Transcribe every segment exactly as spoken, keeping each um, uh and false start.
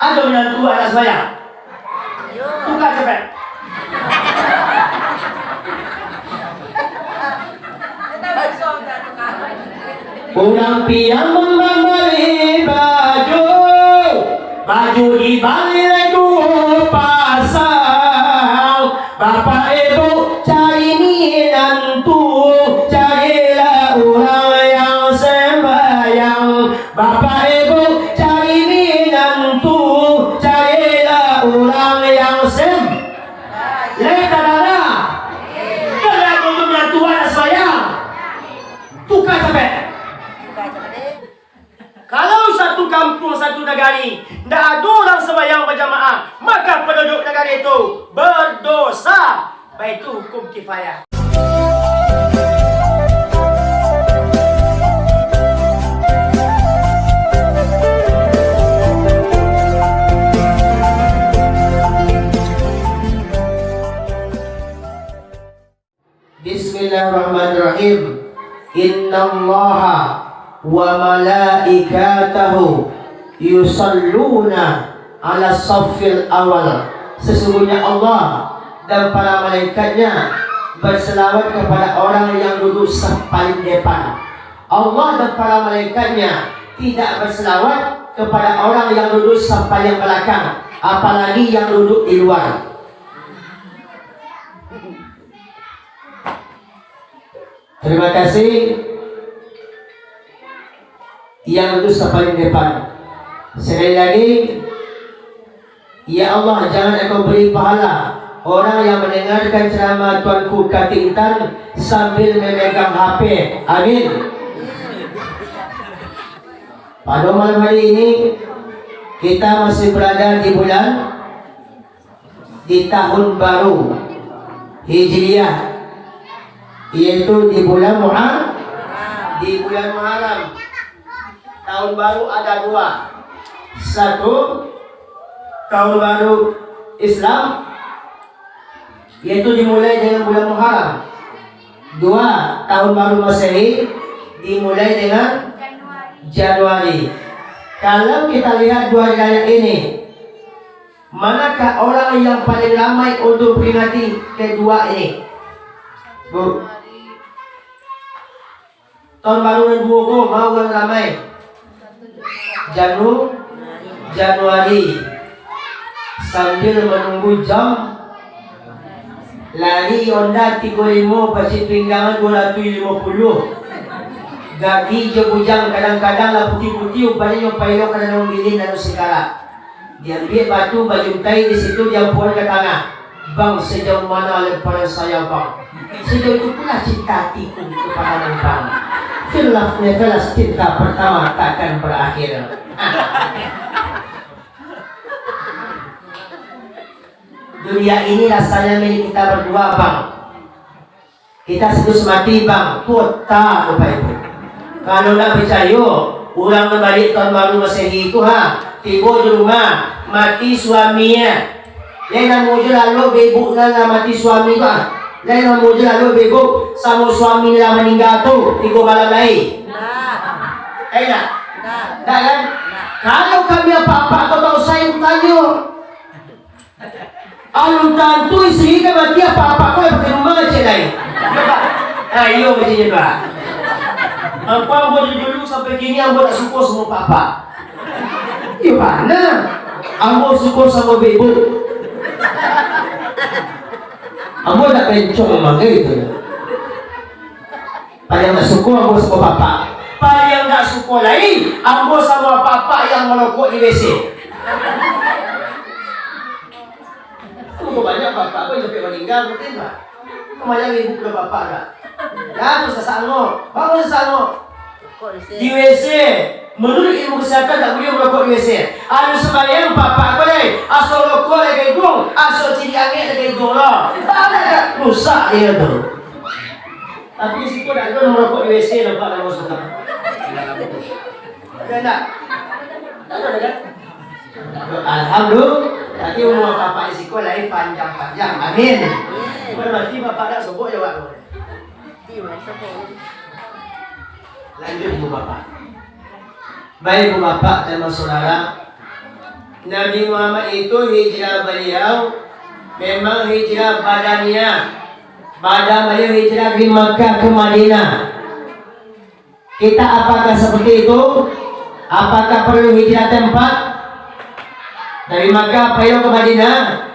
Ado minantu anak sumbayang? Tuka capek. Urang pian mambali baju, baju dibali lai duo pasang. Bapak ibu cari minantu, carilah urang yang sembayang. Bapak ibu cari minantu, carilah urang yang sem-, lai tadanga. Kalau ado minantu anak sumbayang, tuka capek. Kalau satu kampuang, satu nagari, ndak ado urang sumbayang bajamaah, maka panduduak nagari tu badosa. Baitu hukum kifayah. Bismillahirrahmanirrahim. Innallaha wa malaikatahu yusalluna ala saffil awal. Sesungguhnya Allah dan para malaikatnya berselawat kepada orang yang duduk saf paling depan. Allah dan para malaikatnya tidak berselawat kepada orang yang duduk saf paling belakang, apalagi yang duduk di luar. Terima kasih yang duduk saf paling depan. Sekali lagi, ya Allah, jangan Engkau beri pahala orang yang mendengarkan ceramah Tuanku Katik Intan sambil memegang H P. Amin. Pada malam hari ini, kita masih berada di bulan di tahun baru Hijriah, yaitu di bulan Muha-, di bulan Muharram. Tahun baru ada dua. Satu, tahun baru Islam, yaitu dimulai dengan bulan Muharram. Dua, tahun baru Masehi dimulai dengan Januari. Kalau kita lihat dua hari raya ini, manakah orang yang paling ramai untuk peringati kedua ini? Bu, tahun baru nan duo ko, ma urang ramai? Janu-, Januari. Sambil menunggu jam, lari Honda tigo limo, pacik pinggang duo ratuih limo puluah. Gagi jo bujang kadang-kadang lah putiah-putiah, rupanyo pailok ka dalam bilin lalu sikalak. Diambiak batu, bajuntai di situ, diampukan ka tangah. Bang, sejauh mana lemparan saya, Bang? Sejauh itu pula cinta hatiku kepadamu, Bang. Feel love never last, cinta pertama takkan berakhir. Dunia ini rasanya milik kita berdua, Bang. Kita harus mati, Bang. Kota, Bapak Ibu. Kalau ndak picayo, urang nan baliak tahun baru Masehi tu, ha, tibo di rumah, mati suaminyo. Lai namo jo lalok bebok nan lah mati suami tu, ah. Lai namo jo lalok bebok samo suami lah maningga tu, tigo malam lai. Ndak. Eh, ndak? Ndak. Ndak, kan? Ndak. Kalau kami apak-apak tu tahu, saya tanyo. Alun tantu istri ka mati, apak-apak ko lah pakai rumah cek lai. Ayo, keceknyo tu, ah. Ambo, ambo dari dulu sampai kini ambo tak suko samo apak-apak. Iyo bana. Ambo suko samo bebok. Ambo tak bencong mangga itu. Paling tak suko ambo samo apak-apak. Paling tak suko lai, ambo samo apak-apak yang marokok di W C. Ambo banyak apak-apak ko sampai maningga, betul tak? Lumayan ibu pado bapak dah. Dah tu sasak angok. Bangun sasak angok. Di W C. Menurut ilmu kesehatan tak boleh merokok di W C. Anu sembayang apak-apak ko lai. Aso rokok lai ka iduang, aso ciriak angek lai ka iduang lo. Banyak rusak dia tu. Tapi di situ tak ada merokok di W C, nampak dalam suka. Ada tak? Tak ada kan? Alhamdulillah. Tapi umur apak-apak di siko lai panjang-panjang. Amin. Berarti bapak dak sobok jawab tu. Lanjut ibu bapak. Baik ibu bapak dan saudara. Nabi Muhammad itu hijrah baliau memang hijrah badaniah. Badan baliau hijrah dari Makkah ke Madinah. Kita apakah seperti itu? Apakah perlu hijrah tempat? Dari Makkah pai ke Madinah?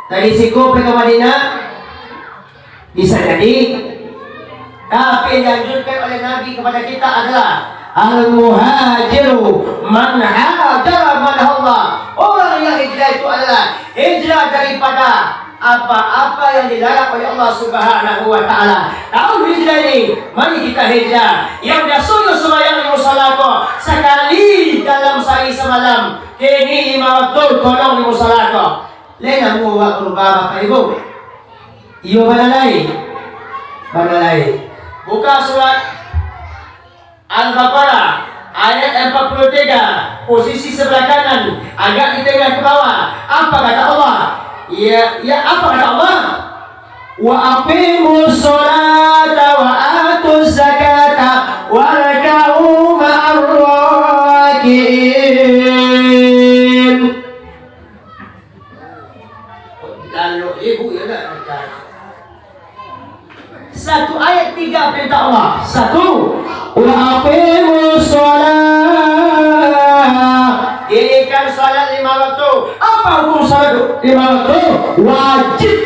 Dari siko pai ke Madinah? Bisa jadi. Tapi yang dianjurkan oleh Nabi kepada kita adalah, "Al-muhajiru man hajara manahallah." Orang yang hijrah itu adalah hijrah daripada apa-apa yang dilarang oleh Allah Subhanahu wa Ta'ala. Tahun hijrah ini, mari kita hijrah. Yang biasanya sembahyang di musala ko, sakali dalam sahari samalam, kini lima waktu tolong di musala ko. Lai namuah awak barubah, Bapak Ibu? Iyo, bana lai. Bana lai. Buka surat Al-Baqarah ayat empat puluh tiga, posisi sebelah kanan, agak di tengah ke bawah. Apa kata Allah? Ya, ya, apa kata Allah? "Wa aqimus sholata wa atuz zakata warka'u ma'ar raki'in." Lalu ibu ya nak makan. Satu ayat tiga perintah Allah. Satu, "Wa aqimus shalah." Dirikan salat lima waktu. Apa hukum salat lima waktu? Wajib.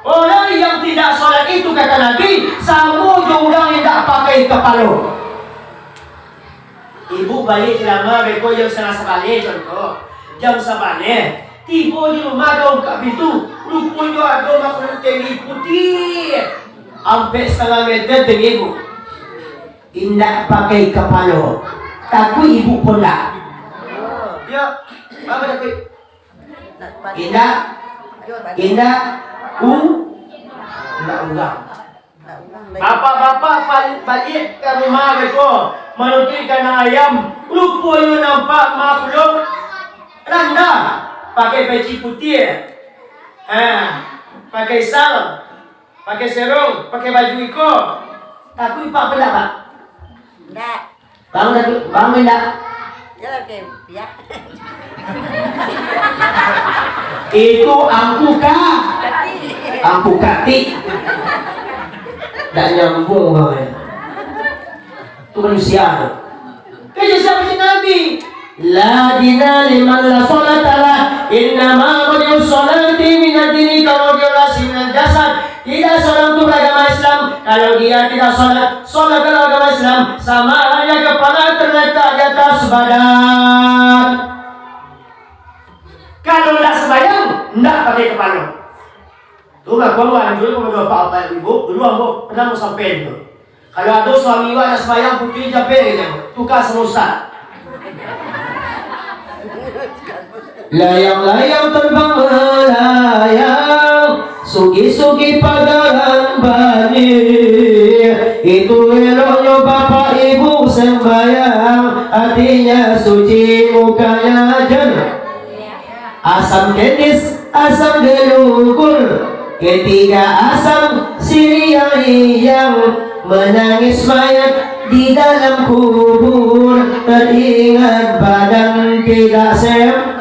Orang yang tidak salat itu, kata Nabi, samo jo urang indak pakai kapalo. Ibu baliak ceramah beko jam satangah sabaleh contoh. Jam sabaleh, tibo di rumah ado bukak pintu, ruponyo ado makhluk tinggi putiah, ampek satangah meter tinggi, Bu. Indak pakai kapalo. Takuik ibu pun ndak? Ya, apa takuik? Indak, indak, u, indak urang. Bapak-bapak bal-, baliak ka rumah beko, manutuik kandang ayam, ruponyo nampak makhluk randa, pakai peci putiah, ha, pakai sal, pakai serong, pakai baju iko. Takuik Pak pun ndak, Pak? Ndak. Bangun satu, bangun indak? Jalan ke, ya. Itu angku ka-, angku katik. Ndak nyambung, weh. Itu manusia tu. Kan jadi sahabat Nabi. La dina liman la sholata lah. Innama wadi'us sholati minad dini kama wadi'ul ra'si minal jasad. Tidak seorang tu beragama Islam kalau dia tidak sholat. Sholat dalam agama Islam sama halnya kepala terletak di atas badan. Kalau ndak sembahyang, ndak pakai kepala. Tu mako ambo anjur kepada bapak-bapak ibu, dulu ambo pernah mau sampai tu. Kalau ado suami awak nak sembahyang, putih jape je, tukar sama ustaz. Layang-layang terbang melayang, sugi-sugi pagaran bani. Itu eloknyo bapak ibu sembahyang, hatinya suci, mukanya jen. Asam kendis, asam gelugul, ketiga asam siriang-riang, menangis mayat di dalam kubur, teringat badan tidak sembahyang.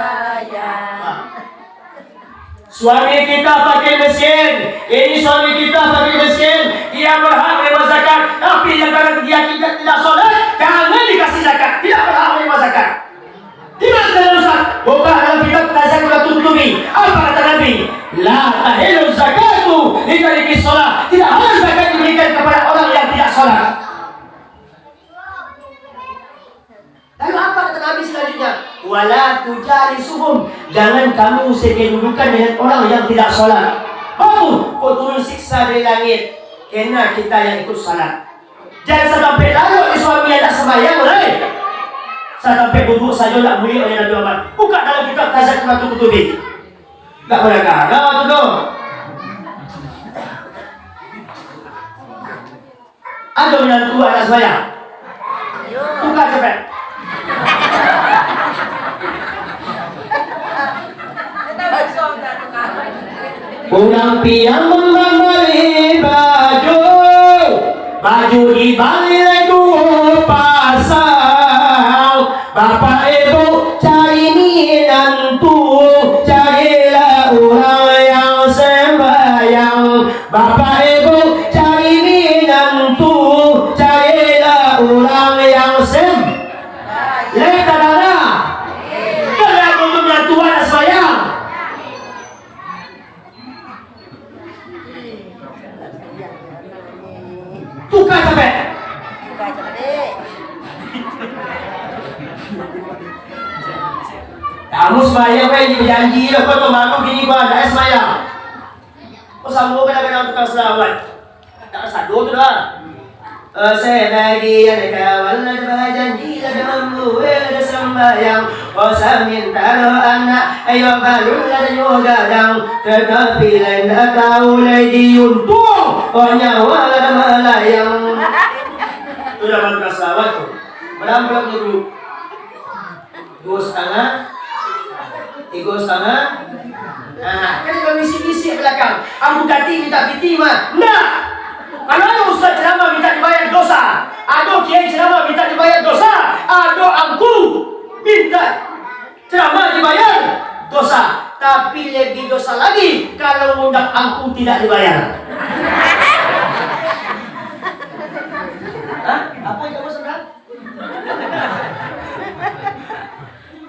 Suami kita fakir miskin, ini suami kita fakir miskin, dia berhak menerima zakat, tapi lantaran dia tidak, tidak sholat, jangan dikasih zakat, tidak berhak menerima zakat. Di mana kita, Ustaz? Buka dalam kitab Tazkiratul Qulubi. Apa kata Nabi? La tahillu zakatu li tariki shalah. Tidak halal zakat diberikan kepada orang yang tidak sholat. Lalu apa kata Nabi selanjutnya? Wala tujalisuhum. Jangan kamu sekedudukan dengan orang yang tidak sholat. Baru kok turun siksa dari langit. Kena kita yang ikut sholat. Jan satampek lalok di suami anak sambayang, lai. Satampek bubuk sajo ndak buliah oleh Nabi Muhammad. Buka dalam kitab Tazkiratul Qulubi. Ndak pernah gara tu doh. Ado minantu anak sambayang. Buka capek. Urang pian mambali baju, baju dibali lai duo pasang. Bapak ibu cari ni Bapak Ibu, cari minantu, carilah urang yang sem-, leh tadana. Kenapa tu minantu anak sayang? Tukar capek. Kamu sembahyang, kan, janji dah, kau tu malu gini, kau ada sembahyang. Kau sanggup kadang-kadang tukang salawat. Tak sado tu dah. Oh, sabagian kawan lah ada bajanji, lah ada mambuek, lah ada sambayang. Oh, samintaro anak, ayo balun lah ada nyo gadang. Tatapi lain tak tahu lai diuntuang. Oh, nyawa lah ada malayang. Tu dah tukang salawat tu. Berapa dulu? Duo satangah, tigo satangah. Nah, kan dia bisik-bisik belakang. Ambo kati minta piti mah. Nah, kalau ado ustaz ceramah minta dibayar dosa, ado kiai ceramah minta dibayar dosa, ado angku minta ceramah dibayar dosa. Tapi lebih dosa lagi kalau undang angku tidak dibayar. Hah? Apa yang kamu sedang?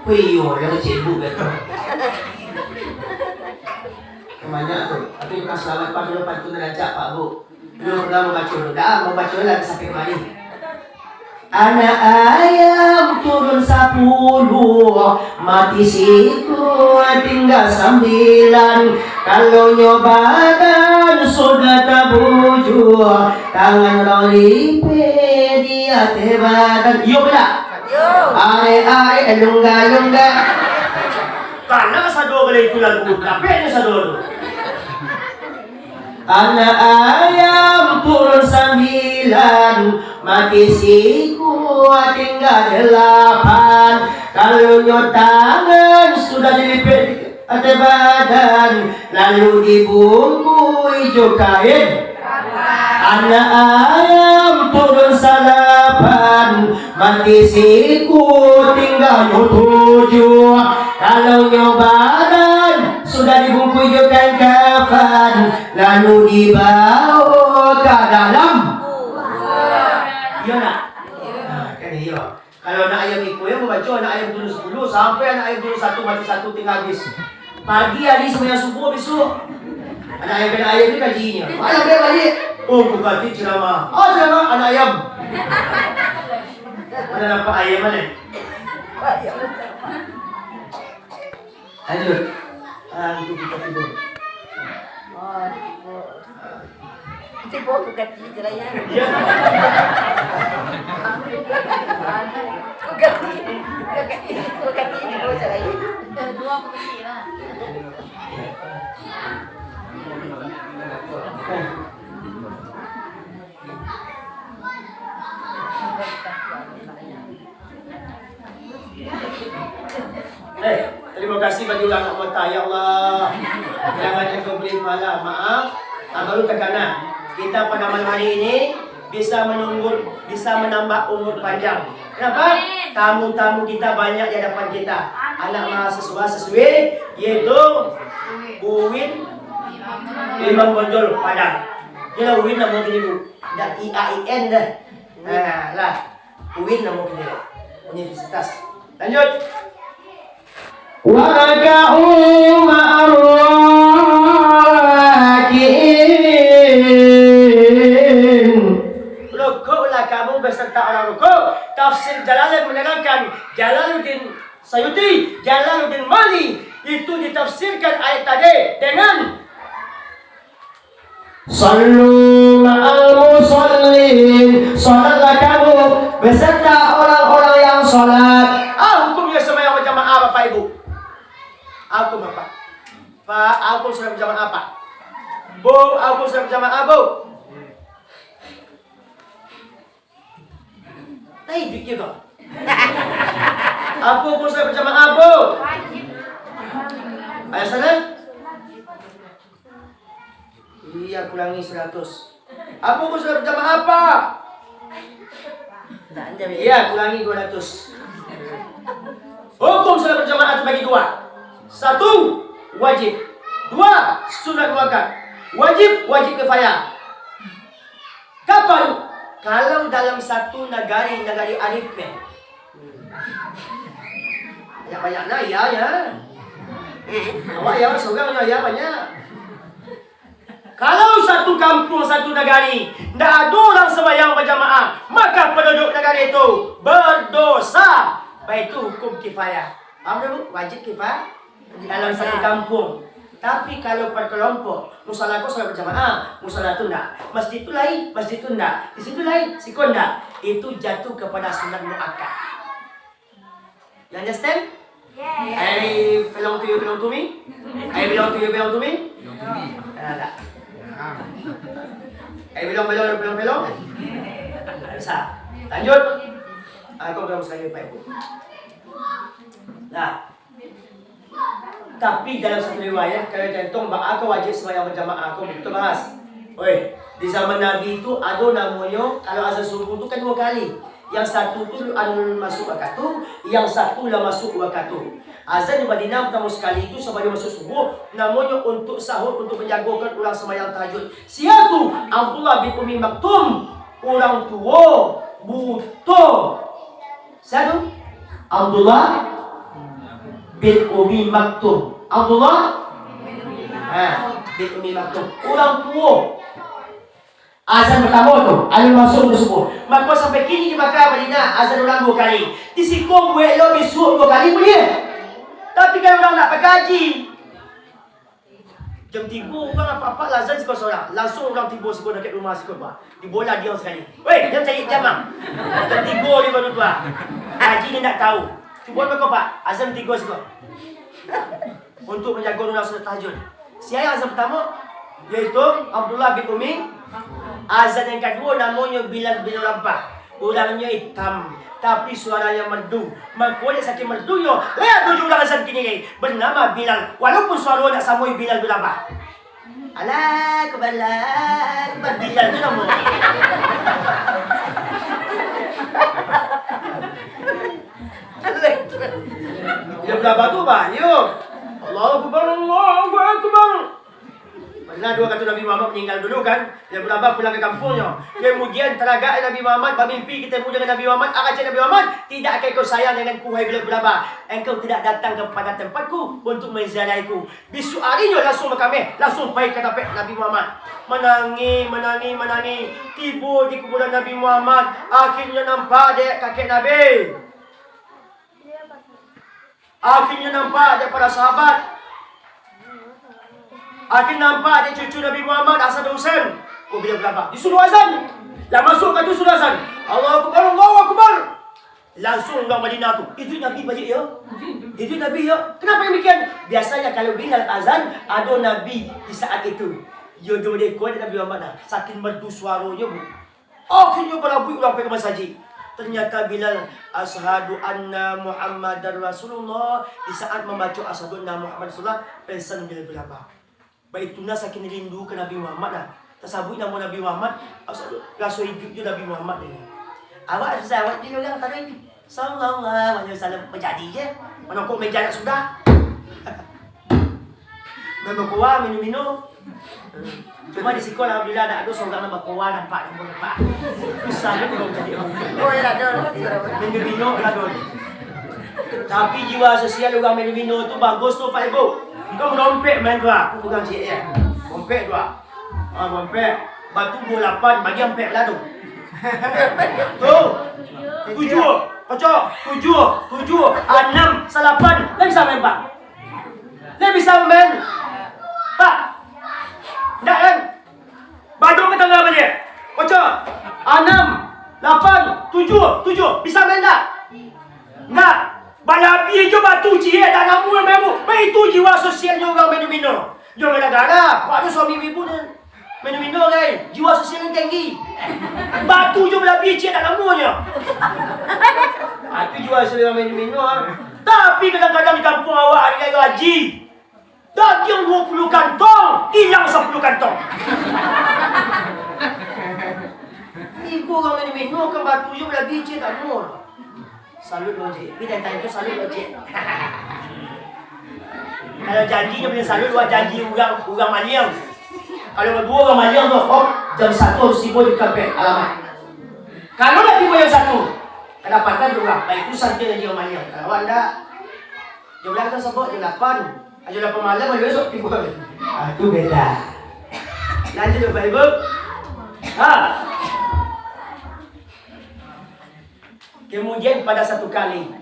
Kuyo, yang sibuk betul. Banyak tu. Tapi lepas selamat, Pak, dulu pantun rancak, Pak, Bu. Dulu pernah mau baca dulu. Dah, mau baca lah sampai kemari. Anak ayam turun sapuluh, mati sikua, tingga sambilan. Kalau nyo badan sudah tabujua, tangan urang lipeh di ateh badan. Iyo, betul? Yo. Arek-arek, lungga-lungga. Kana sado kali itu lagu, tapi hanya sado tu. Anak ayam turun sambilan, mati sikua, tingga dalapan. Kalau nyo tangan sudah dilipeh ateh badan, lalu dibungkui jo kain. Anak ayam turun salapan, mati sikua, tingganyo tujuah. Kalau nyo badan sudah dibungkui jo kain kafan, lalu dibawa ka dalam. Iyo nak? Nah, kan iyo. Kalau anak ayam iko, yang mambaco anak ayam turun sapuluh, sampai anak ayam turun satu, mati satu, tingga habis. Pagi hari sambahyang subuh bisuak. Anak ayam, anak ayam ni kajinyo. Ayo, baliak, baliak. Oh, bukati ceramah. Oh, ceramah anak ayam. Mana nampak ayam, mana? Lanjut. Ah, itu kita tidur. Oh, tidur. Tidur aku ganti je lah, ya. Iya. Aku ganti. Aku ganti. Aku ganti tidur je lah, ya. Dua aku ganti lah. Eh, terima kasih bagi ulama kota, ya Allah. Jangan engkau beri pahala, maaf. Ah, baru takana. Kita pada malam hari ini bisa menunggu, bisa menambah umur panjang. Kenapa? Amin. Tamu-tamu kita banyak di hadapan kita. Amin. Anak mahasiswa sesuai, yaitu Uin Imam Bonjol Padang. Itulah Uin nama diri tu. Dak I A I N dah. Nah, lah. Uin namo kini. Universitas. Lanjut. Warka'u ma'arraki'in. Rukuklah kamu beserta orang rukuk. Tafsir Jalalain menerangkan, Jalaluddin Sayuti, Jalaluddin Mahalli, itu ditafsirkan ayat tadi dengan Sallu ma'al musallin, salatlah kamu beserta orang-orang yang salat. Ah, hukumnya sembahyang berjamaah, Bapak Ibu. Hukum apa? Pak, hukum sembahyang berjamaah apa? Bu, hukum sembahyang berjamaah, Bu. Nah, iduik je kau. Apo kau salat berjamaah, Bu? Ayah sana? Iya, kurangi seratus. Apo kau salat berjamaah, Pak? Iya, kurangi dua ratus. Hukum salat berjamaah terbagi dua. Satu, wajib. Dua, sunat muakkad. Wajib, wajib kifayah. Kapan? Kalau dalam satu nagari, nagari Arif, men. Banyak-banyak nah, ya, ya. Awak ya, surang, ya, ya, banyak. Kalau satu kampuang, satu nagari, ndak ado urang sambahyang bajamaah, maka panduduak nagari tu badosa. Baitu hukum kifayah. Paham dah, Bu? Wajib kifayah dalam satu kampuang. Tapi kalau per kelompok, musala ko salat bajamaah, musala tu ndak. Masjid tu lain, masjid tu ndak. Di situ lain, siko ndak. Itu jatuh kepada sunat muakkad. You understand? Yes. I belong to you, belong to me? I belong to you, belong to me? Ah, tak. I belong, belong, belong, belong. Tak bisa. Lanjut. Ah, kau belum sekali, Pak Ibu. Nah. Tapi dalam satu riwayat, kalau tentang baa ka wajib sembahyang berjamaah, kau kita bahas. Oi, di zaman Nabi tu ado namonyo, kalau azan subuh tu kan dua kali. Yang satu tu anu masuk wakatu, yang satu lah masuk wakatu. Azan di Madinah pertama sekali tu sabalun masuk subuh, namonyo untuk sahur, untuk manjagokan urang sambahyang tahajud. Sia tu? Abdullah bin Ummi Maktum, urang tuo, buto. Sia tu? Abdullah bin Ummi Maktum. Abdullah? Ha, bin Ummi Maktum. Urang tuo. Azan pertama tu, alun masuk wakatu subuh. Mako sampai kini di Makkah Madinah, azan ulang dua kali. Di siko buek lo bisuak dua kali buliah. Tapi kan urang nak pakai haji. Jam tigo urang apak-apak lah azan siko sorang. Langsuang urang tibo siko dakek rumah siko, Pak. Dibawo lah diam sakali. Weh, jan cari jam, ah. Jam tigo ni baru tu, ah. Haji ni ndak tahu. Cubo beko, Pak. Azan tigo siko. Untuk manjago urang sunat tahajud. Sia yang azan pertama, yaitu Abdullah bin Ummi. Azan yang kaduo namonyo Bilal bin Rabah. Urangnyo itam, tapi suaranyo merdu. Mako, dek saking merdunyo, lah tuju urang azan kini, bernama Bilal, walaupun suaro nak samo Bilal bin Rabah. Alah, Akbar, Alah, Akbar, Bilal tu namo. Bilal bin Rabah tu, Bah, yo. Allahu Akbar, Allahu Akbar. Pernah dua katu Nabi Muhammad maninggal dulu kan, Bilal bin Rabah pulang ka kampuangnyo. Kamudian, taragak Nabi Muhammad, bamimpi katemu dengan Nabi Muhammad, kecek Nabi Muhammad, "Tidak akan kau sayang denganku, wahai Bilal bin Rabah. Engkau tidak datang kepada tempatku untuk menziarahiku." Bisuak arinyo langsuang bakameh, langsuang pai ka tampek Nabi Muhammad. Manangih, manangih, manangih. Tibo di kuburan Nabi Muhammad, akhirnyo nampak dek kakek Nabi. Akhirnyo nampak dek para sahabat. Akhirnyo nampak dek cucu Nabi Muhammad, Hasan dan Husain. Ko Bilal bin Rabah. Disuruah azan. Lah masuk wakatu suruah azan. Allahu Akbar, Allahu Akbar. Langsuang urang Madinah tu. Itu Nabi bajik yo. Itu Nabi yo. Kenapa demikian? Biasanya kalau Bilal azan, ado Nabi di saat itu. Yo, jo dek ko Nabi Muhammad lah. Saking merdu suaronyo, Bu. Akhirnyo balabuik urang pai ka masajik. Ternyata Bilal, "Asyhadu anna Muhammadar Rasulullah." Di saat mambaco "Asyhadu anna Muhammadar Rasulullah", pingsan Bilal bin Rabah. Baitu nah saking rindu ka Nabi Muhammad lah. Tasabuik namo Nabi Muhammad, raso iduik jo Nabi Muhammad ini. Awak bisa awak jadi urang taruih. Sallallahu alaihi wasallam, manjadi je. Manokok meja nak sudah. Main bakoa, minum-minum. Cuma di siko, alhamdulillah, ndak ado surang nan bakoa nampak, nampak, nampak. Susah tu kalau jadi urang. Oh, ya, ado. Minum-minum lah tu. Tapi jiwa sosial urang minum-minum tu bagus tu, Pak Ibu. Engkau marompek main tu, ah. Aku pegang ciek, ya. Rompek tu, ah. Ah, rompek. Batu duo lapan, bagi ampek lah tu. Tu. Tujuh. Kocok. Tujuh. Tujuh. Anam. Salapan. Lah bisa main, Pak? Lah bisa main? Pak. Ndak kan? Badung ka tangah baliak. Kocok. Anam. Lapan. Tujuh. Tujuh. Bisa main ndak? Ndak. Balabiah jo batu ciek, dak namuah main, Bu. Baitu jiwa sosialnyo urang minum-minum. Jan gara-gara, kok ado suami ibu tu. Minum-minum, gai. Jiwa sosial nan tinggi. Batu jo balabiah ciek dak namuahnyo. Ah, tu jiwa sosial minum-minum, ah. Tapi kadang-kadang di kampuang awak, ari raya haji, dagiang duo puluah kantong, ilang sapuluah kantong. Iko urang minum-minum, kan batu jo balabiah ciek dak namuah. Salut lo, Cik. Tapi tantang itu salut lo, Cik. Kalau janji nyo buliah salut, wah janji urang, urang maliang. Kalau baduo urang maliang tu, hop, jam satu harus tibo di kampung alamat. Kalau lah tibo jam satu, kadapatan tu urang, baitu santai jo urang maliang. Kalau awak ndak, jam barapo sabab? Jam lapan. Ah, jam lapan malam, jam barapo tibo? Ah, tu beda. Lanjut, Bapak Ibu. Ha. Kemudian pada satu kali,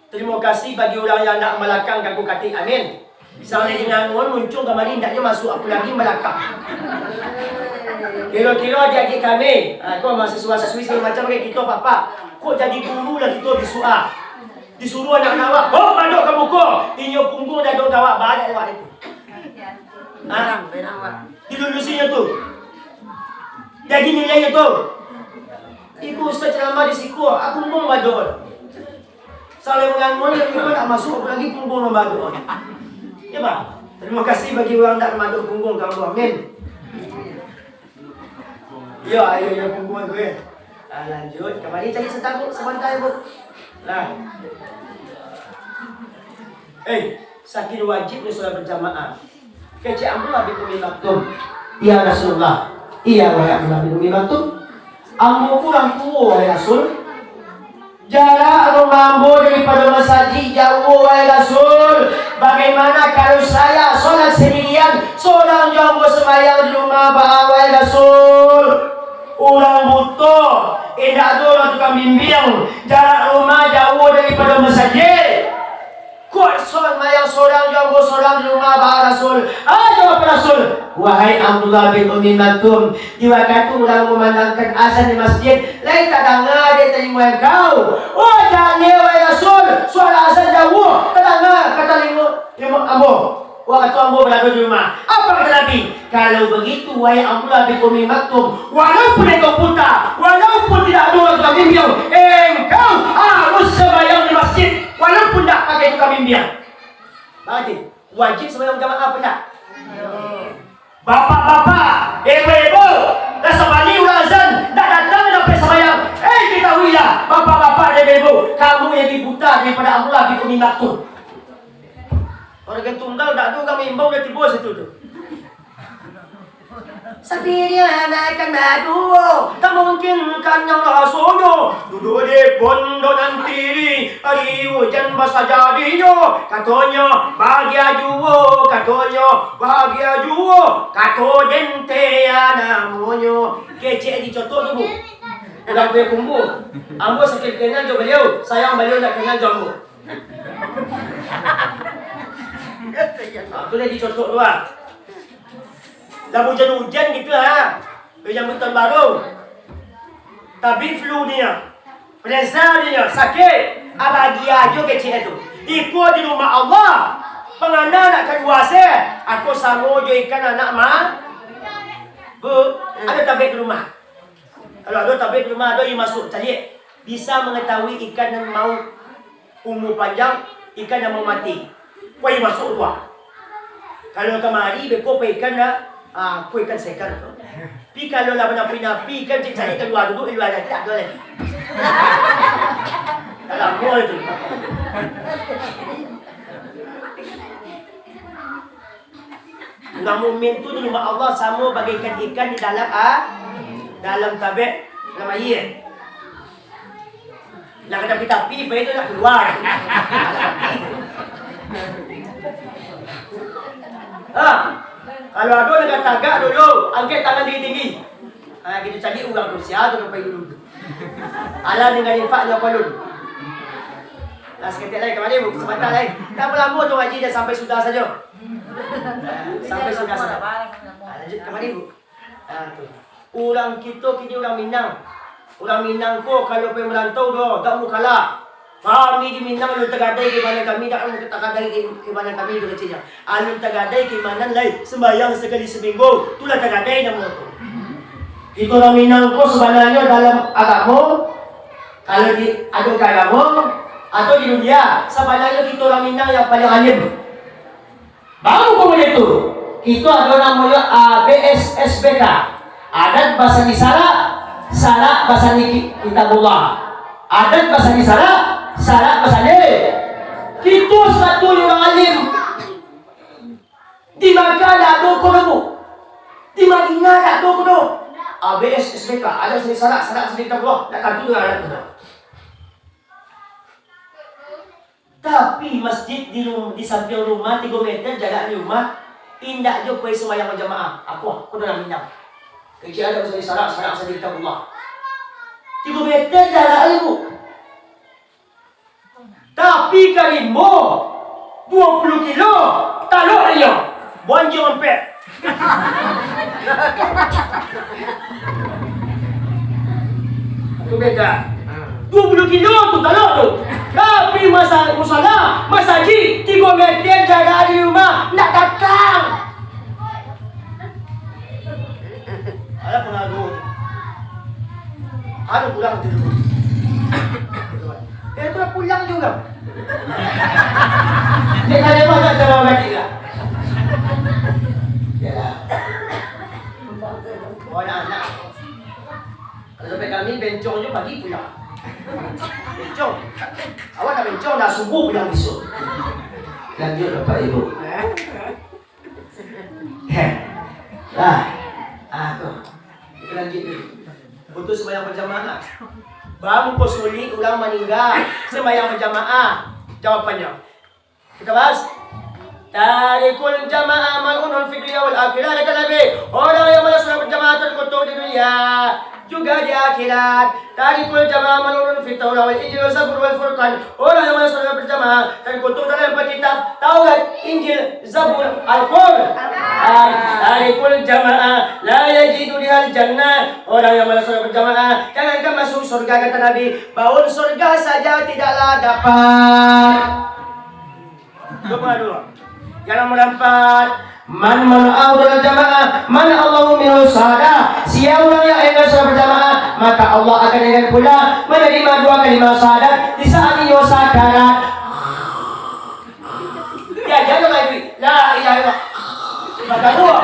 terima kasih bagi urang yang ndak malakang kaku katik. Amin. Sampai dengan ngon muncung kamari, ndaknyo masuk, apolagi malakang. Kiro-kiro adik-adik kami, ha, ko mahasiswa-siswi sagalo macam, kayak kito, Bapak, kok jadi guru lah kito bisuak, ah. Disuruah anak-anak awak, "Hop, madok ka muko." Inyo pungguang dado awak, badak awak itu. Ha? Dilulusinyo tu. Jadi nilainyo tu. Ibu ustaz ceramah di siko, aku pungguang madok. Sampai mangangon, yang iko tak masuk, apolagi pungguang nan madok. Ya, Pak? Terima kasih bagi urang ndak madok pungguang ka ambo. Amin. Yo, ayo, yo, pungguang tu, eh. Ah, lanjut. Kamari cari satabuak sabanta, Bu. Nah. Eh, saking wajibnyo solat berjamaah. Kecek Abdullah bin Ummi Maktum, "Ya Rasulullah, iya, wahai Abdullah bin Ummi Maktum, ambo kurang tuo, wahai Rasul. Jarak rumah ambo daripado masajik jauah, wahai Rasul. Bagaimana kalau saya solat sendirian, sorang jo ambo sembahyang di rumah, baa, wahai Rasul?" Urang buto, indak ado urang tukang bimbiang, jarak rumah jauah daripado masajik. Kok so-, mayang sorang jo ambo sorang di rumah, baa, Rasul? Ah, jawab Rasul, "Wahai Abdullah bin Ummi Maktum, di wakatu urang mamandangkan azan di masjid, lai tadanga dek talingo angkau." Oh, jaleh, wahai Rasul, suara azan jauah tadanga ka talingo ambo. Wakatu ambo barado di rumah. Apa kata Nabi? "Kalau begitu, wahai Abdullah bin Ummi Maktum, walaupun engkau buta, walaupun tidak ada orang tukang bimbiang, engkau harus sembahyang di masjid, walaupun tidak pakai tukang bimbiang." Berarti, wajib sembahyang jamaah apa tidak? Bapak-bapak, ibu-ibu, dah sabali urang azan, tak datang sampai sembahyang. Eh, ketahuilah, bapak-bapak dan ibu-ibu, kamu lebih buta daripada Abdullah bin Ummi Maktum. Urang tunggal tak ado, urang imbau dah tibo situ tu. Sapiriang makan baduo, tak mungkin kanyang rasonyo. Duduk di pondok nan tiri, ari ujan basa jadinyo. Katonyo, "Bahagia juo," katonyo, "bahagia juo," kato den teh namonyo. Kecek dicotok tu, Bu. Urang Payakumbuh. Ambo sakian kenal jo baliau, sayang baliau ndak kenal jo ambo. Ah, tu lah dicotok tu, ah. Lah ujan-ujan gitu, ha. Ujan tahun baru. Tabik flu dia. Influenza dia, sakit. Ah, bahagia ajo kecek tu. Iko di rumah Allah. Pangana nak kalua se. Ako samo jo ikan anak ma-, Bu, ado tabik di rumah. Kalau ado tabik di rumah, ado yang masuk, caliak. Bisa mangatahui ikan nan mau umua panjang, ikan nan mau mati. Kok yang masuk tu, ah. Kalau kamari, beko pa ikan dah, ah, ko ikan segar tu. Tapi kalau lah banapi-napi, ikan cek cari kalua dulu, kalua dah, tidak ada lagi. Dah lama itu. Urang mukmin tu di rumah Allah samo bagaikan ikan di dalam a-, dalam tabek, dalam aia. Nak ka tapi-tapi, pai tu nak kalua. Ha, kalau ado nan tagak dulu, angkek tangan tinggi-tinggi. Ha, kito cari urang tu, sia tu nan pai dulu tu. Alah, tingga infak jo apa lun. Nah, saketek lai kamari, Bu. Sabanta lai. Tak apa lamo tu, Haji, dah sampai sudah sajo. Sampai sudah sajo. Ha, lanjut kamari, Bu. Ha, tu. Urang kito kini urang Minang. Urang Minang ko kalau pai marantau doh, dak mukalah. Kami di Minang alun tagadai keimanan kami, dak alun tagadai kei-, keimanan kami tu keceknyo. Alun tagadai keimanan lai, sembahyang sakali saminggu, tu lah tagadai namo tu. Kito urang Minang ko sabananyo dalam agamo, kalau di, ado ka agamo, atau di dunia, sabananyo kito urang Minang yang paling alim. Baru kamudian tu, kito ado namonyo A B S S B K. Adat basandi sarak, sarak basandi ki-, Kitabullah. Adat basandi sarak, sarak basandi. Kito satu urang alim. Di Makkah ndak ado ko doh, Bu. B S, S B K, adat usah disarak, sarak usah ditabua, ndak tantu dengan adat tu. Tapi masjid di ru-, di sampiang rumah tigo meter jarak di rumah, indak jo pai sumbayang bajamaah. Aku, aku tu nak minang. Kecil adat usah disarak, sarak usah ditabua. Tigo meter jarak, Ibu. Tapi ka rimbo, duo puluah kilo, talok inyo. Bonjong ampek. Tu beda. Duo puluah kilo tu talok tu. Tapi masa musala, masajik, tigo meter jarak dari rumah, ndak datang. Ada pengaruh. Anu pulang tu dulu. Eh, tu lah pulang juga. Dia tak ada makan sama mati lah. Ya. Oh, anak-anak. Kalau sampai kami bencong je pagi pulang. Bencong. Awak nak bencong dah subuh pulang besok. Lanjut Bapak Ibu. Heh. Lah. Ah, tu. Kita lanjut dulu. Untuk sembahyang berjamaah. Bang, muko sulik urang maningga sembahyang berjamaah. Jawabannyo. Kita bahas. Tarikul jamaah mal'unun fid dunya wal akhirah, kata Nabi. Orang yang malas solat berjamaah terkutuk di dunia, juga di akhirat. Tarikul jamaah mal'unun fit Taurah wal Injil wal Zabur wal Furqan. Orang yang malas solat berjamaah terkutuk dalam empat kitab, Taurat, Injil, Zabur, Al-Qur'an. Tarikul jamaah la yajidu rihal jannah. Orang yang malas solat berjamaah, jangankan masuk surga, kata Nabi, bau surga saja tidaklah dapat. Yang nomor empat, man mana'ahu minal jamaah, mana'allahu minhu sa'adah. Siapa urang yang enggan salat berjamaah, maka Allah akan enggan pula menerima dua kalimat syahadat di saat inyo sakarat. Ya, jangan lagi. La ilaha illallah. Baca dua.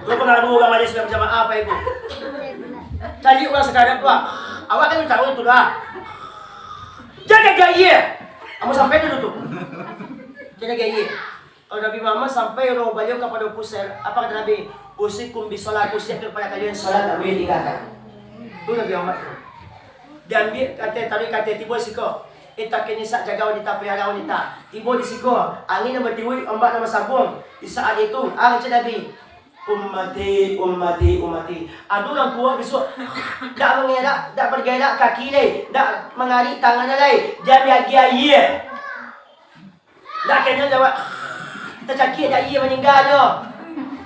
Dua pernah dua urang majlis salat berjamaah, Bapak Ibu. Tadi urang sakarat tu, ah. Awak kan tahu tu lah. Jaga gaya. Kamu sampai dulu tu. Jaga gaya. Kalau Nabi Muhammad sampai roh baliau kapado pusar, apa kata Nabi? "Usikum bisolah, aku siapkan kepada kalian solat, tak boleh tinggalkan." Tu Nabi Muhammad tu. Diambiak kata, taruih kata, tibo siko. Eh, tak kini sak jaga wanita, pelihara wanita. Tibo di siko, angin yang batiuik, ombak yang basabuang. Di saat itu, ah, kecek Nabi, "Ummati, ummati, ummati." Ado urang tuo bisuak, dak mangelak, dak bagelak kaki lai, dak mangarik tangan lai, jan diagiah aia. Dak kena jawab, tacakik dak aia maningga nyo.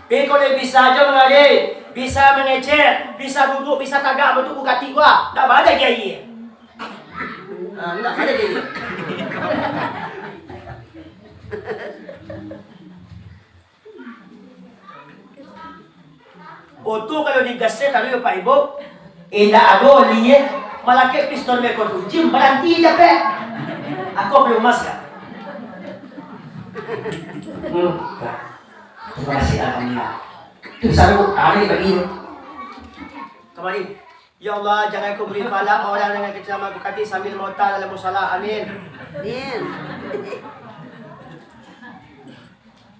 Tapi kalau bisa jo mangarik, bisa mangecek, bisa duduak, bisa tagak, bantuak bukati gua, dak baa diagiah aia. Ah, dak baa diagiah aia. Oto kalau digaseh taruih Bapak Ibu, indak ado oli, eh. Malakek pistol meko tu, jim, baranti capek. Aku belum mas, ya. Hmm, ya. Terima kasih, alhamdulillah. Tu saru ari bagi tu. Kamari. Ya Allah, jangan kau beri pahala orang dengan kecil amal bukati sambil mota dalam musala. Amin. Amin.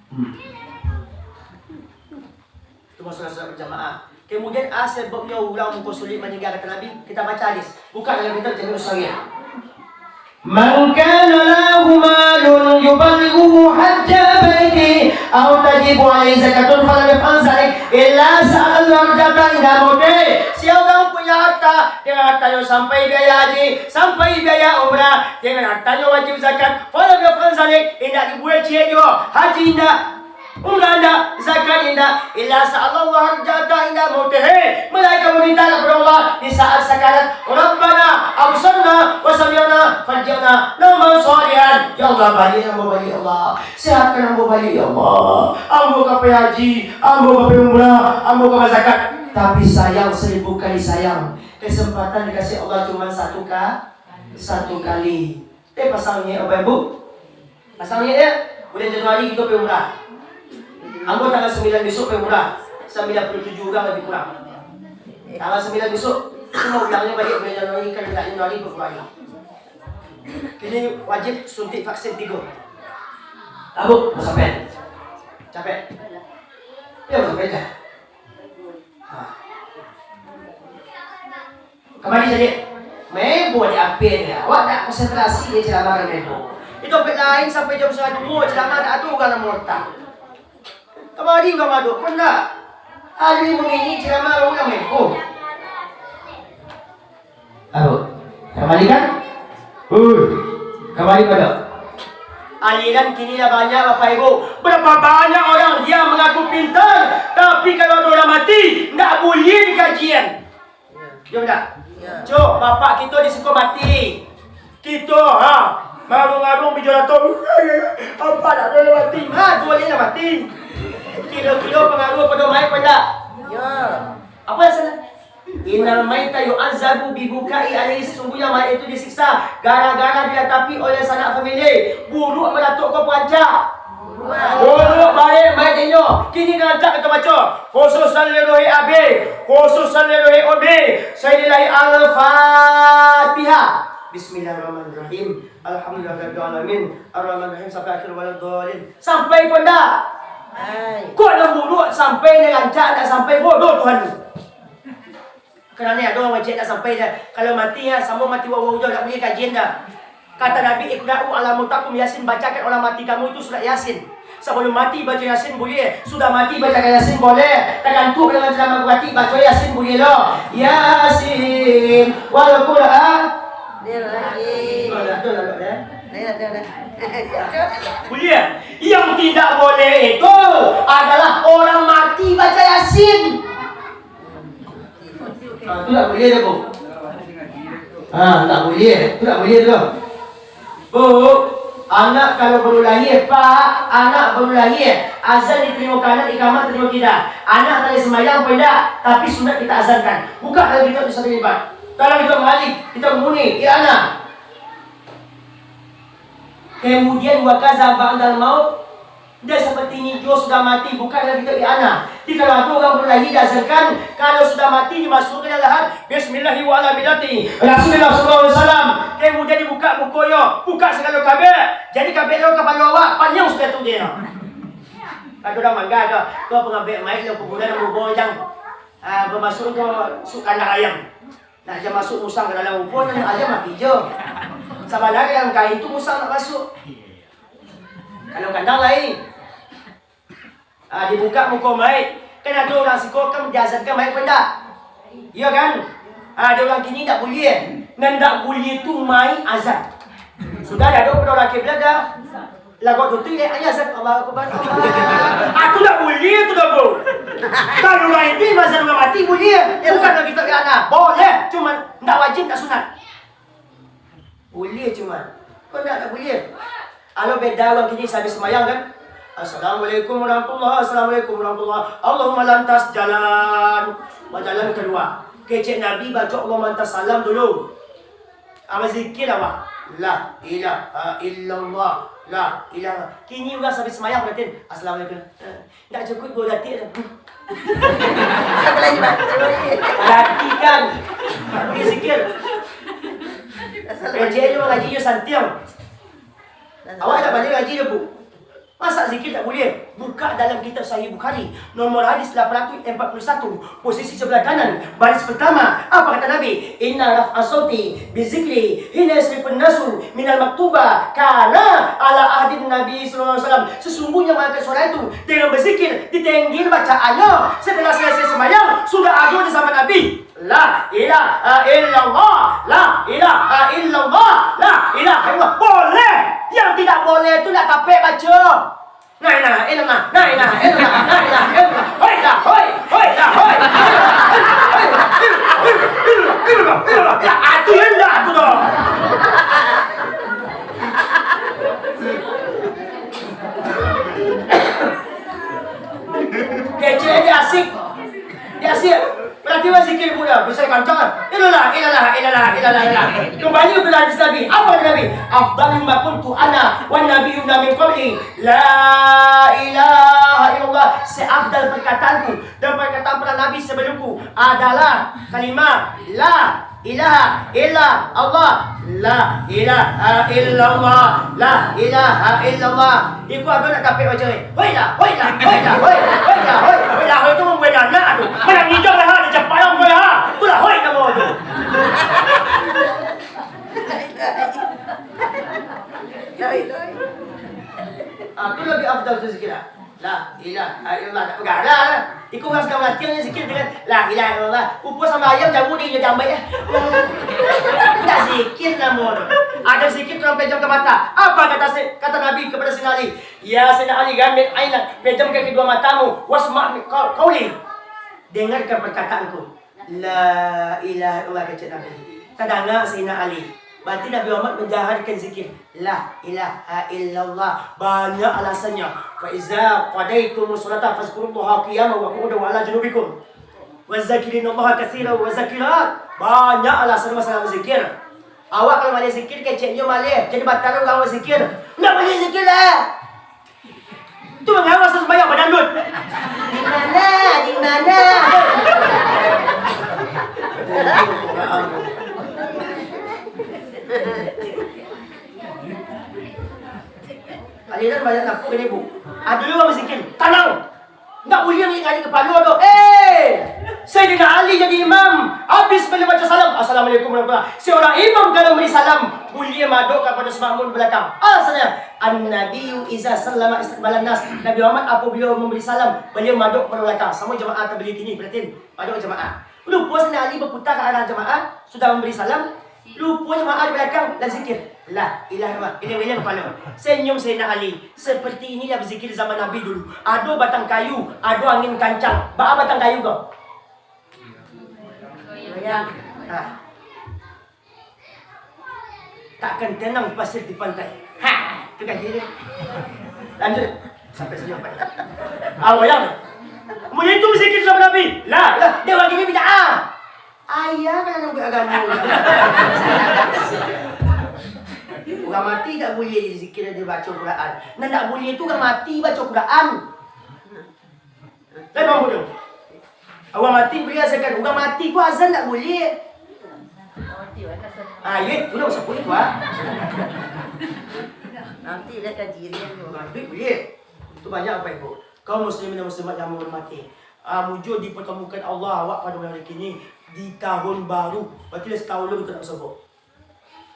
Hmm. Itu masalah salat berjamaah. Kemudian, ah, sebabnya urang muko sulik maningga kata Nabi, kita baca hadis. Buka dalam kitab Jami'us Shaghir. "Man kana lahu malun yuballighuhu hajja baiti, aw tajibu alaihi zakatun, falam yaf'al zalik, illa sa'alallahu arjata inda mautih." Siapa urang punya harta, dengan hartanyo sampai biaya haji, sampai biaya umrah, dengan hartanyo wajib zakat, falam yaf'al zalik, indak dibuek ciek juo, haji indak, umrah indak, zakat indak, illa sa'alallahu arjata inda mautih, malainkan maminta kapado Allah di saat sakarat, "Rabbana absarna wa sami'na farji'na na'mal shalihan." Ya Allah, baliak ambo baliak, ya Allah. Sehatkan ambo baliak, ya Allah. Ambo ka pai haji, ambo ka pai umrah, ambo ka bazakat. Tapi sayang, seribu kali sayang, kesempatan dikasih Allah cuma satu ka-, satu kali. Eh, pasang niat, Bapak Ibu. Pasang niat, ya. Bulan Januari kita pai umrah. Ambo tanggal sembilan besok pai umrah. Sembilan puluh tujuh urang lebih kurang. Tanggal sembilan besok, cuma ulangnyo baliak bulan Januari, kan bulan Januari, Februari. Kini wajib suntik vaksin tigo. Abu, mau sampai? Capek? Ya, mau sampai dah. Kamari sajo. Maibo di apin dia. Awak tak konsentrasi dia ceramah kan maibo. Di tampek lain sampai jam satu ceramah tak ado urang nan maotak. Kamari urang madok pun tak. Hari mangini ceramah urang maibo. Aduh, kamari kan? Huh, kamari pada. Aliran kini lah banyak, Bapak Ibu. Berapa banyak orang dia mengaku pintar, tapi kalau ada orang mati, ndak buliah dikajian. Yo ndak? Yo. Cok, bapak kito di siko mati. Kito, ha, marung-marung bijo lato. Apak ndak buliah mati. Ha, buliah lah mati. Kilo-kilo pangaruah pado mayik, ndak? Yo. Apa yang salah? Innal maita yu'azzabu bibukai alaihi, sesungguhnya mayat itu disiksa gara-gara diratapi oleh sanak famili. Buruak maratok ko perancak. Buruak baliak mayat inyo. Kini rancak kito baco. Khususan li ruhi abi, khususan li ruhi ummi, sayyidina Al-Fatihah. Bismillahirrahmanirrahim. Alhamdulillahirabbil alamin. Arrahmanirrahim sampai akhir waladdallin. Sampai pun dah. Hai. Kok nan buruak sampai, nan rancak ndak sampai, bodoh Tuhan tu. Karano ado urang wajib ndak sampai dah. Kalau mati, ya, samo mati wawa udah, ndak buliah kajian dah. Kata Nabi, "Iqra'u ala mautakum Yasin, bacakan orang mati kamu itu surat Yasin." Sabalum mati baco Yasin buliah, sudah mati bacakan Yasin buliah. Tagantuang dengan ceramah berarti baco Yasin buliah lo. Yasin wal Quran. Dia lagi. Oh, dah, dah, dah, dah. Dah, dah, dah. Buliah. Yang tidak boleh itu adalah orang mati baca Yasin. Ha, tu tak buliah dah, Bu. Ha, tak buliah. Tu tak buliah tu. Bu, anak kalau baru lahir, Pak, anak baru lahir, azan diterima kanan, iqamah terima kida. Anak tak boleh sembahyang pun indak, tapi sunat kita azankan. Buka dalam kitab Nusatul Ibad. Dalam kitab Malik, kitab Muni, I'anah. Kemudian, wa kaza ba'dal maut, dan seperti ini juo sudah mati, bukan dalam kitab I'anah. Jadi, kalau ado urang baru lahir, diazankan, kalau sudah mati, dimasukkan dalam lahat, "Bismillahi wa ala millati Rasulillah sallallahu alaihi wasallam." Kemudian dibuka bukunyo, buka sagalo kabek. Jadi, kabek lo kapalo awak, paniang sudah tu dia. Kata urang Mangga tu, kau pangabek mayik lo kuburan bubo jang. Ah, bamasuk ke suk kandang ayam. Nak jan masuk musang ka dalam rumpun, ayam mati jo. Sabananyo dalam kain tu musang nak masuk. Kalau kandang lain. Ah, dibuka muko mayik. Kan ado urang siko kan diazankan mayik pun indak? Iyo kan? Ah, ado urang kini indak buliah. Nan indak buliah tu mayik azan. Sudah ado pado laki belaga. Lagu tu tu, eh, ayah azan, Allahu Akbar, Allah. Aku tak buliah tu dah, Bu. Kalau urang itu azan urang mati buliah. Bukan lagi tak ada. Boleh, cuma tak wajib, tak sunat. Buliah cuma. Kau tak, tak buliah. Kalau beda urang kini sabis sembahyang kan? Assalamualaikum warahmatullahi, assalamualaikum warahmatullahi. Allahumma lantas jalan. Bajalan kalua. Kecek Nabi baco Allahumma lantas salam dulu. Amak zikir awak. La ilaha illallah. La ilaha. Kini urang sabis sembahyang batin. Assalamualaikum. Eh, ndak cukup duo datik tu. Satu lagi, Pak. Satu lagi. Perhatikan. Pergi zikir. Assalamualaikum. Kecek ni ngaji je santiang. Awak tak banyak ngaji je, Bu. Masa zikir tak buliah? Buka dalam kitab Sahih Bukhari, nomor hadis lapan ratus empat puluh satu, posisi sebelah kanan, baris pertama. Apa kata Nabi? "Inna raf'a sauti bizikri hina yasrifun nasu minal maktuba kana ala ahdin Nabi sallallahu alaihi wasallam." Sesungguhnya mengangkat suara itu dengan berzikir di tengil bacaannya setelah selesai sembahyang, sudah ada di zaman Nabi. La ilaha illallah, la ilaha illallah, la ilaha illallah. Boleh. Yang tidak boleh tu nak tapek baca. La ilaha illallah, la ilaha illallah, la ilaha illallah. Hoi dah, hoi, hoi dah, hoi. Ya, itu yang dah tu dah. Kecek dia asik. Dia asik. Berarti masih kiri muda, bisa kencang. Ilallah, ilallah, ilallah, ilallah, ilallah. Kembali kepada hadis Nabi. Apa kata Nabi? "Afdalu ma qultu ana wan nabiyyuna min qabli, la ilaha illallah." Seafdal perkataanku dan perkataan para nabi sebelumku adalah kalimat la ilaha illa Allah. La ilaha illallah. La ilaha illallah. Iko abang nak tapek macam ni. Hoi lah, hoi lah, hoi lah, hoi, hoi lah, hoi, hoi lah, hoi tu membuat anak tu. Mana ngidang lah, ha, dia cepat lah, hoi lah, ha. Itulah hoi nama tu. Ah, tu lebih afdal tu zikir lah. La ilaha illallah, tak pegarah lah. Iko urang sadang latihan zikir dengan la ilaha illallah. Upo sambayang jamu di inyo jambai, eh. Indak zikir namo tu. Ado zikir tu sampai jam ka mata. Apa kata si, kata Nabi kepada Sayyidina Ali? "Ya Sayyidina Ali, ghamid ainak, pejamkan kedua matamu, wasma' qauli. Dengarkan perkataanku." La ilaha illallah, kecek Nabi. Tadanga Sayyidina Ali. Berarti Nabi Muhammad manjaharkan zikir. La ilaha illallah. Banyak alasannyo. Fa iza qadaitumus sholata fazkurullaha qiyaman wa qu'udan wa ala junubikum. Wa zakirinallaha katsiran wa zakirat. Banyak alasan masalah zikir. Awak kalau maleh zikir, keceknyo maleh. Jadi batal urang zikir. Ndak maleh zikir lah. Tu mangawas tu sembahyang badangdut. Di mana? Di mana? Aliran banyak lampu kena ibu. Ada orang bersikir, tanang. Nggak boleh ni kali kepala tu. Eh, Sayyidina Ali jadi imam. Habis beliau baca salam, "Assalamualaikum warahmatullahi." Seorang imam kalau beri salam, boleh madok kepada semakmum di belakang. Alasannya, "An-Nabiyyu iza sallama istiqbalan nas." Nabi Muhammad apabila memberi salam, beliau madok kepada belakang. Sama jemaah tabligh kini, perhatiin. Madok jemaah. Lupo Sayyidina Ali berputar ke arah jemaah, sudah memberi salam. Lupo jemaah di belakang, lah zikir. La ilaha illallah. Ini kepala. Senyum Sayyidina Ali. Seperti inilah berzikir zaman Nabi dulu. Ado batang kayu, ado angin kancang. Baa batang kayu ko? Goyang. Ha. Takkan tenang pasir di pantai. Ha, itu kan dia. Lanjut. Sampai sini sampai. Awak yang. Mun itu berzikir zaman Nabi. Lah, lah. Dia lagi ni bid'ah. Ayah kalau nak buat agama. Orang mati tak boleh zikir dia baca Quran. Nah, tak boleh tu orang mati baca Quran. Lai paham bodoh? Urang mati bari azan kan? Urang mati ko azan ndak buliah. Ah, iyo, itu lah usah buliah tu, ah. Nanti lah kaji dia tu. Urang mati buliah. Itu banyak, Bapak Ibu. Kaum muslimin dan muslimat yang menghormati. Ah, mujur dipertemukan Allah awak pada malam hari kini di tahun baru. Berarti lah setahun lebih kita nak sobok.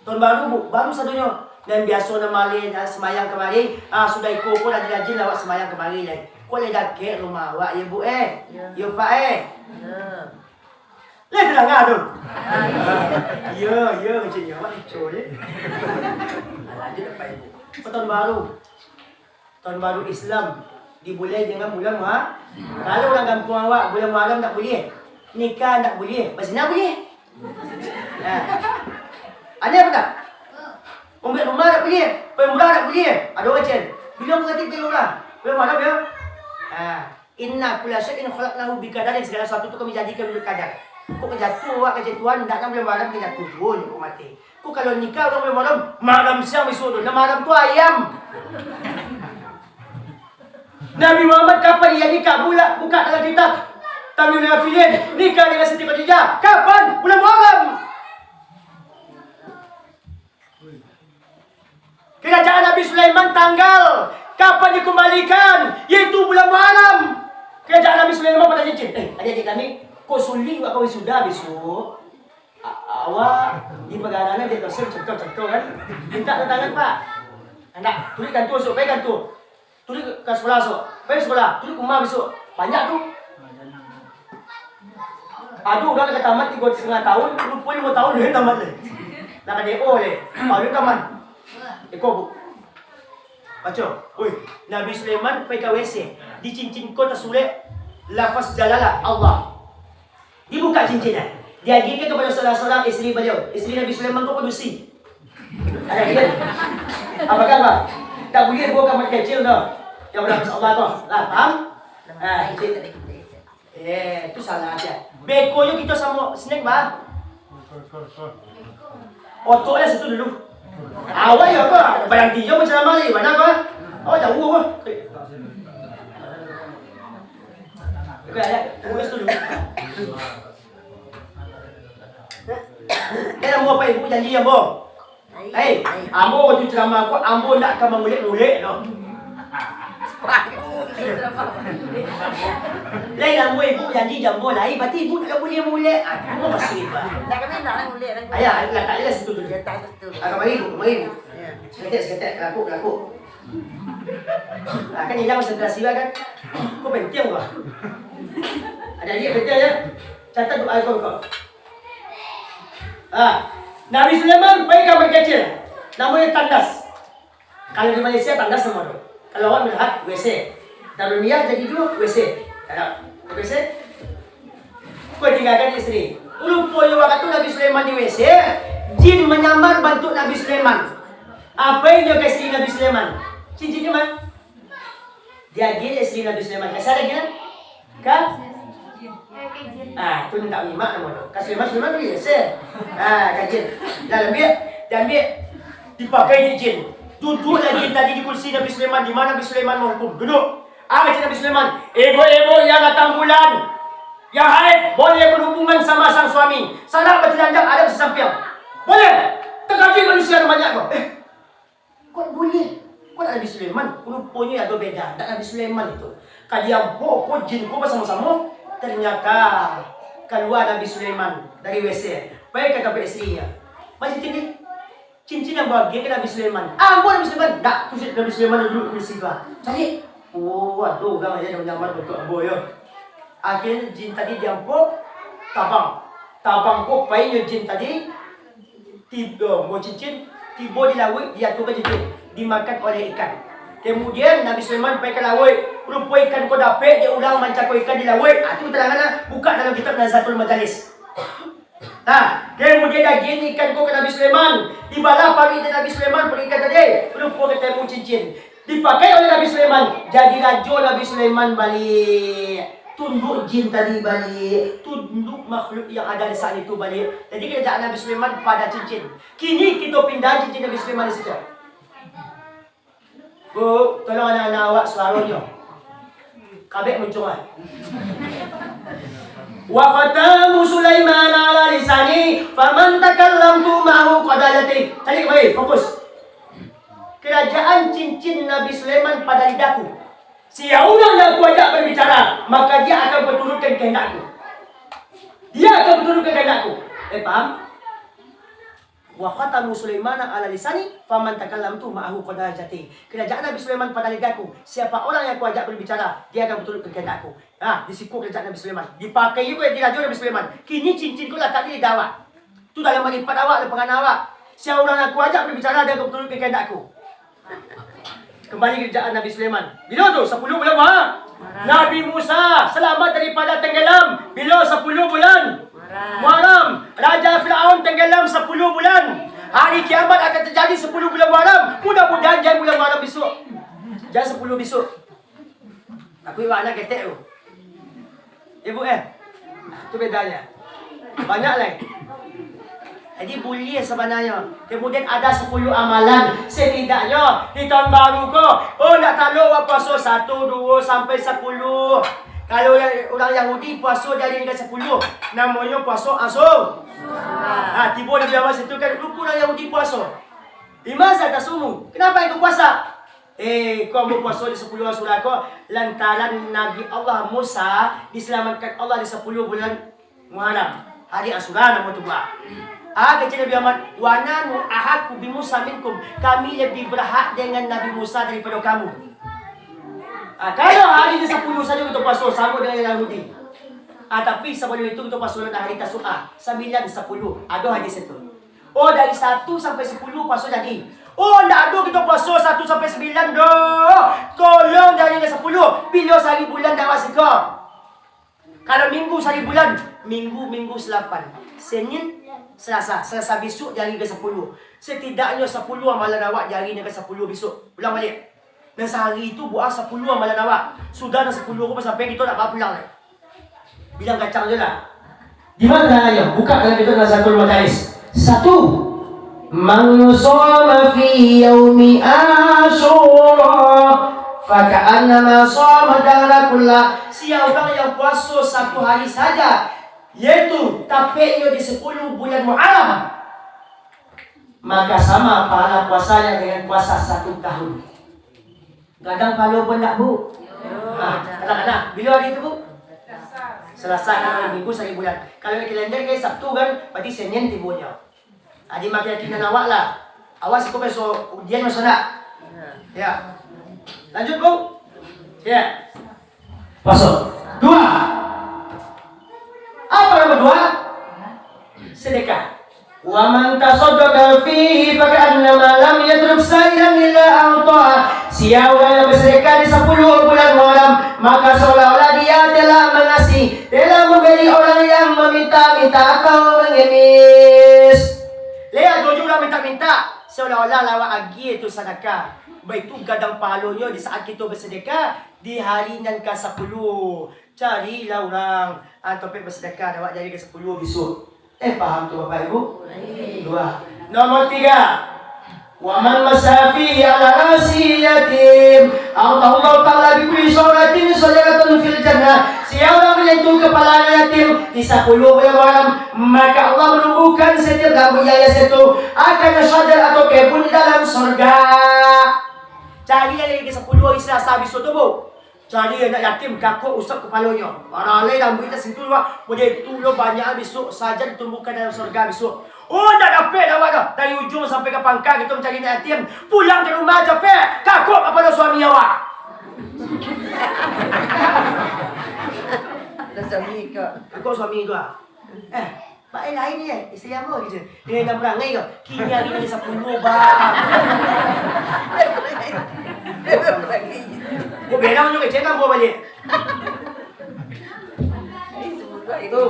Tahun baru, Bu, baru sadonyo. Nan biaso nan maleh, ah, sembahyang kamari, ah, sudah iko pun rajin-rajin lah awak sembahyang kamari lai. Kok lai dakek rumah awak, yo, Bu, eh? Ya. Yo, Pak, eh? Ya. Lai tadanga tu? Ah, iyo. Iyo, iyo, macam ni, awak lucu je. Ah, lanjut, Pak, Ibu. Tahun baru. Tahun baru Islam dimulai dengan bulan Muha-, kalau urang kampuang awak, bulan Muharram ndak buliah, nikah ndak buliah, bazina buliah. Ha. Aneh apo tak? Mambuek rumah ndak buliah, pai umrah ndak buliah. Ado urang cen, "Bilo katik pai umrah?" Bulan Muharram yo. Ha. "Inna kulla syai'in khalaqnahu biqadarin," sagalo sasuatu tu Kami jadikan dek kadar. Kok ka jatuah awak ka jatuahan, ndak kan bulan Muharram ka jatuah juo nyo kok mati. Kok kalau nikah urang bulan Muharram, Muharram siang bisuak tu, nan Muharram tu ayam. Nabi Muhammad kapan ia nikah? Bula-, buka dalam kitab Tamyiz Nafilin, nikah dengan Siti Khadijah. Kapan? Bulan Muharram. Kerajaan Nabi Sulaiman tanggal kapan dikembalikan, yaitu bulan Muharram. Kerajaan Nabi Sulaiman pada cincin. Eh, adik-adik kami, kok sulik buat kawin sudah besok? A-, awak di pagaranan dia dosen contoh-contoh kan. Minta tantangan, Pak. Anak, tulis kantua besok, pai kantua. Tulis ka sekolah besok. Pai sekolah, tulis ka rumah besok. Banyak tu. Aduh, urang lah ka tamat tigo setengah tahun, lupo limo tahun, dia tamat leh. Lah ka D O leh. Baru tamat. Iko, Bu. Baco. Oi, Nabi Sulaiman pai ka W C. Di cincin ko tasulek lafaz jalalah Allah. Dibuka cincin, eh. Diagiahkan kepada salah seorang isteri beliau. Isteri Nabi Sulaiman tu padusi. Ada dia. Apa khabar? Tak boleh bawa kamar kecil tu. Yang berapa Allah tu. Lah, paham? Ah, cincin. Eh, tu salah aja. Bekonyo kito samo snake, bah. Otok lah situ dulu. Awak ya apa? Barang tiga macam lama lagi. Mana apa? Awak jauh apa? Oke, ya. Tunggu situ dulu. Eh, ambo apa ibu janji ambo? Hei, ambo waktu ceramah ko, ambo ndak ka mangulek-ngulek doh. Lai lamo ibu jadi jambo lai, berarti ibu tak buliah mulek. Ah, ibu masih ibu. Nak kami nak mulek, nak mulek. Ayah, latak je lah situ dulu. Letak situ. Ah, kamari ibu, kamari ibu. Ya. Saketek, saketek, kelapuk, kelapuk. Ah, kan hilang konsentrasi lah kan. Kau penting kau. Ada dia penting ya. Catat doa kau, kau. Ah, Nabi Sulaiman pai ka kamar kecil. Namonyo tandas. Kalau di Malaysia, tandas namo tu. Kalau awak melihat, W C. Daruliyah jadi dulu, W C. Kalau W C, kau tinggalkan isteri. Ruponyo wakatu Nabi Sulaiman di W C, jin manyamar bantuak Nabi Sulaiman. Apo yang dio kasih Nabi Sulaiman? Cincin tu mah. Diagiah isteri Nabi Sulaiman. Kasih lagi kan? Ka? Ah, tu minta nyimak namo tu. Ka Sulaiman, Sulaiman beli se. Ah, ka jin. Dah ambiak, diambiak. Dipakai dek jin. Duduaklah jin tadi di kursi Nabi Sulaiman, di ma Nabi Sulaiman mahukum. Duduak. Ah, kecek Nabi Sulaiman, "Ibu-ibu yang datang bulan, yang haid, boleh berhubungan sama sang suami. Sanak batilanjang, ada di samping. Boleh. Takajuik manusia banyak ko." Eh, Kok buliah? Kok ndak Nabi Sulaiman? Ruponyo ado beda, ndak Nabi Sulaiman itu. Ka diampok ko jin ko basamo-samo, ternyata kalua Nabi Sulaiman dari W C, pai ka tampek isterinyo. Mano cincin ni? Cincin yang bagian ka Nabi Sulaiman. Ambo Nabi Sulaiman. Ndak, tu Nabi Sulaiman duduak di kursi tu. Cari. Oh, ado urang aja nyamar-nyamar bantuak ambo yo. Akhirnyo jin tadi diampok, tabang. Tabang ko painyo jin tadi, tibo, bawa cincin, tibo di lauik, diatukan cincin, dimakan oleh ikan. Kemudian, Nabi Sulaiman pai ka lauik, rupo ikan ko dapek dek urang mancako ikan di lauik. Ah, tu keterangan lah, buka dalam kitab Nazakul Majalis. Nah, kemudian diagiah ikan ko ka Nabi Sulaiman, dibalah paruik dek Nabi Sulaiman, paruik ikan tadi, rupo katemu cincin. Dipakai oleh Nabi Sulaiman, jadi rajo Nabi Sulaiman baliak. Tunduak jin tadi baliak, tunduak makhluk yang ada di saat itu baliak. Jadi kerajaan Nabi Sulaiman pada cincin. Kini kito pindah cincin Nabi Sulaiman di situ. Bu, tolong anak-anak awak suaronyo. Kabek muncuang. Wa khatamu Sulaiman ala lisani, faman takallamtu ma'ahu qada jati. Cari kembali, fokus. Kerajaan cincin Nabi Sulaiman pada lidahku. Siapa urang yang aku ajak berbicara, maka dia akan berturutkan kehendakku. Dia akan berturutkan kehendakku. Eh, paham? Wa khatamu Sulaimana ala lisani, faman takallamtu ma'ahu qada jati. Kerajaan Nabi Sulaiman pada lidahku. Siapa orang yang aku ajak berbicara, dia akan berturutkan kehendakku. Nah, di siku kerajaan Nabi Sulaiman. Dipakai juga di rajo Nabi Sulaiman. Kini cincin ko latak di lidah awak. Tu dalam malipat awak, dalam pangana awak. Sia urang nan aku ajak babicara, dia ka baturuik ka kandak aku. Kembali ka kerajaan Nabi Sulaiman. Bilo tu? Sapuluah bulan Muharram. Nabi Musa selamat daripada tenggelam. Bilo? Sapuluah bulan Muharram. Raja Firaun tenggelam sapuluah bulan. Hari kiamat akan terjadi sapuluah bulan Muharram. Mudah-mudahan jan bulan Muharram bisuak. Jan sapuluah bisuak. Takuik bana ketek tu. Eh, Bu, eh. Tu bedanya. Banyak lai. Jadi, buliah sabananyo. Kemudian ada sapuluah amalan. Setidaknyo, di tahun baru ko, oh, ndak talok awak puaso satu, duo, sampai sapuluah. Kalau yang, urang Yahudi puaso di hari nan kasapuluah, namonyo puaso Asu-, ha, tibo di zaman situ kan, rupo urang Yahudi puaso. Limaza tasumun? Kenapa engkau puasa? Eh, ko ambo puaso di sapuluah Asyura ko, lantaran Nabi Allah Musa diselamatkan Allah di sapuluah bulan Muharram. Hari Asyura namo tu, Pak. Ah, kecek Nabi Muhammad, "Wa nahnu ahaqqu bi Musa minkum." Kami lebih berhak dengan Nabi Musa daripada kamu. Ah, kalau hari di sapuluah saja kita puaso, sama dengan Yahudi. Ah, tapi sebelum itu kita puaso hari Tasu'a, sambilan, sapuluah. Ada hadis itu. Oh, dari satu sampai sapuluah puaso jadi. Oh, ndak ado kito puaso satu sampai sambilan doh. Tolong dari nan sapuluah. Bilo sahari bulan dak awak siko? Kalau minggu sahari bulan, minggu, minggu salapan. Senin, Selasa, Selasa bisuak di hari kasapuluah. Setidaknyo sapuluah amalan awak di hari nan kasapuluah bisuak. Ulang baliak. Nan sahari tu buah sapuluah amalan awak. Sudah nan sapuluah ko sampai kito nak pulang lai. Bilang kacang je lah. Di mana caranya? Buka dalam kitab Nazakul Majalis. Satu, "Man shoma fi yaumi Asyura, faka'annama shoma dahra kullah." Siapa yang puasa satu hari saja, yaitu tapeknyo di sapuluah bulan Muharram, maka sama pahala puasanya dengan puasa satu tahun. Gadang palo pun ndak, Bu? Kadang-kadang. Bilo hari tu, Bu? Salasa, kalau minggu sahari bulan. Kalau kalender kan Sabtu kan, berarti Senin tibonyo. Jadi makin yakin awak lah. Awak siko beso ujian, maso ndak? Ya. Lanjut, Bu. Ya. Pasal dua. Apa nomor dua? Sedekah. "Wa man tasaddaqa fihi faka'annama lam yatruk sa'iran illa a'tha." Sia urang yang basadekah di sapuluah bulan Muharram, maka seolah-olah dia telah mangasihi, telah mambari orang yang maminta-minta atau mangemis. Lai ado juo urang minta-minta, seolah-olah lah awak agiah tu sadakah. Baitu gadang pahalonyo di saat kito basadekah di hari nan ka sapuluah. Carilah urang, ah, tampek basadakah, awak di hari ka sapuluah bisuak. Eh, paham tu, Bapak Ibu? Dua. Nomor tiga. "Wa man masha fihi ala ra'si yatim, a'tahullahu ta'ala bi kulli sya'ratin syajaratan fil jannah." Sia urang manyantuh kapalo anak yatim di sapuluah bulan Muharram, maka Allah manumbuahkan satiap rambuik yang hias itu akan syajar atau kebun di dalam surga. Cari yang lagi sapuluah hari Salasa bisuak tu, Bu. Cari anak yatim, kakok usap kapalonyo. Baralai rambuik tak sentuh, Pak. Model tu lo banyak bisuak saja ditumbuhkan dalam surga bisuak. Oh, ndak dapek dah awak dah. Dari ujung sampai ka pangka kito mancari anak yatim. Pulang ka rumah capek. Kakok kapalo suami awak. Dah suami kak. Kakok suami tu ah. Eh, Pak, eh, lain ni, eh. Isteri ambo, gitu. Dengan yang perangai kau. Kini hari ni sapuluah, bang. Kau bilang tunjuk kecil kan, bawa balik. Tu,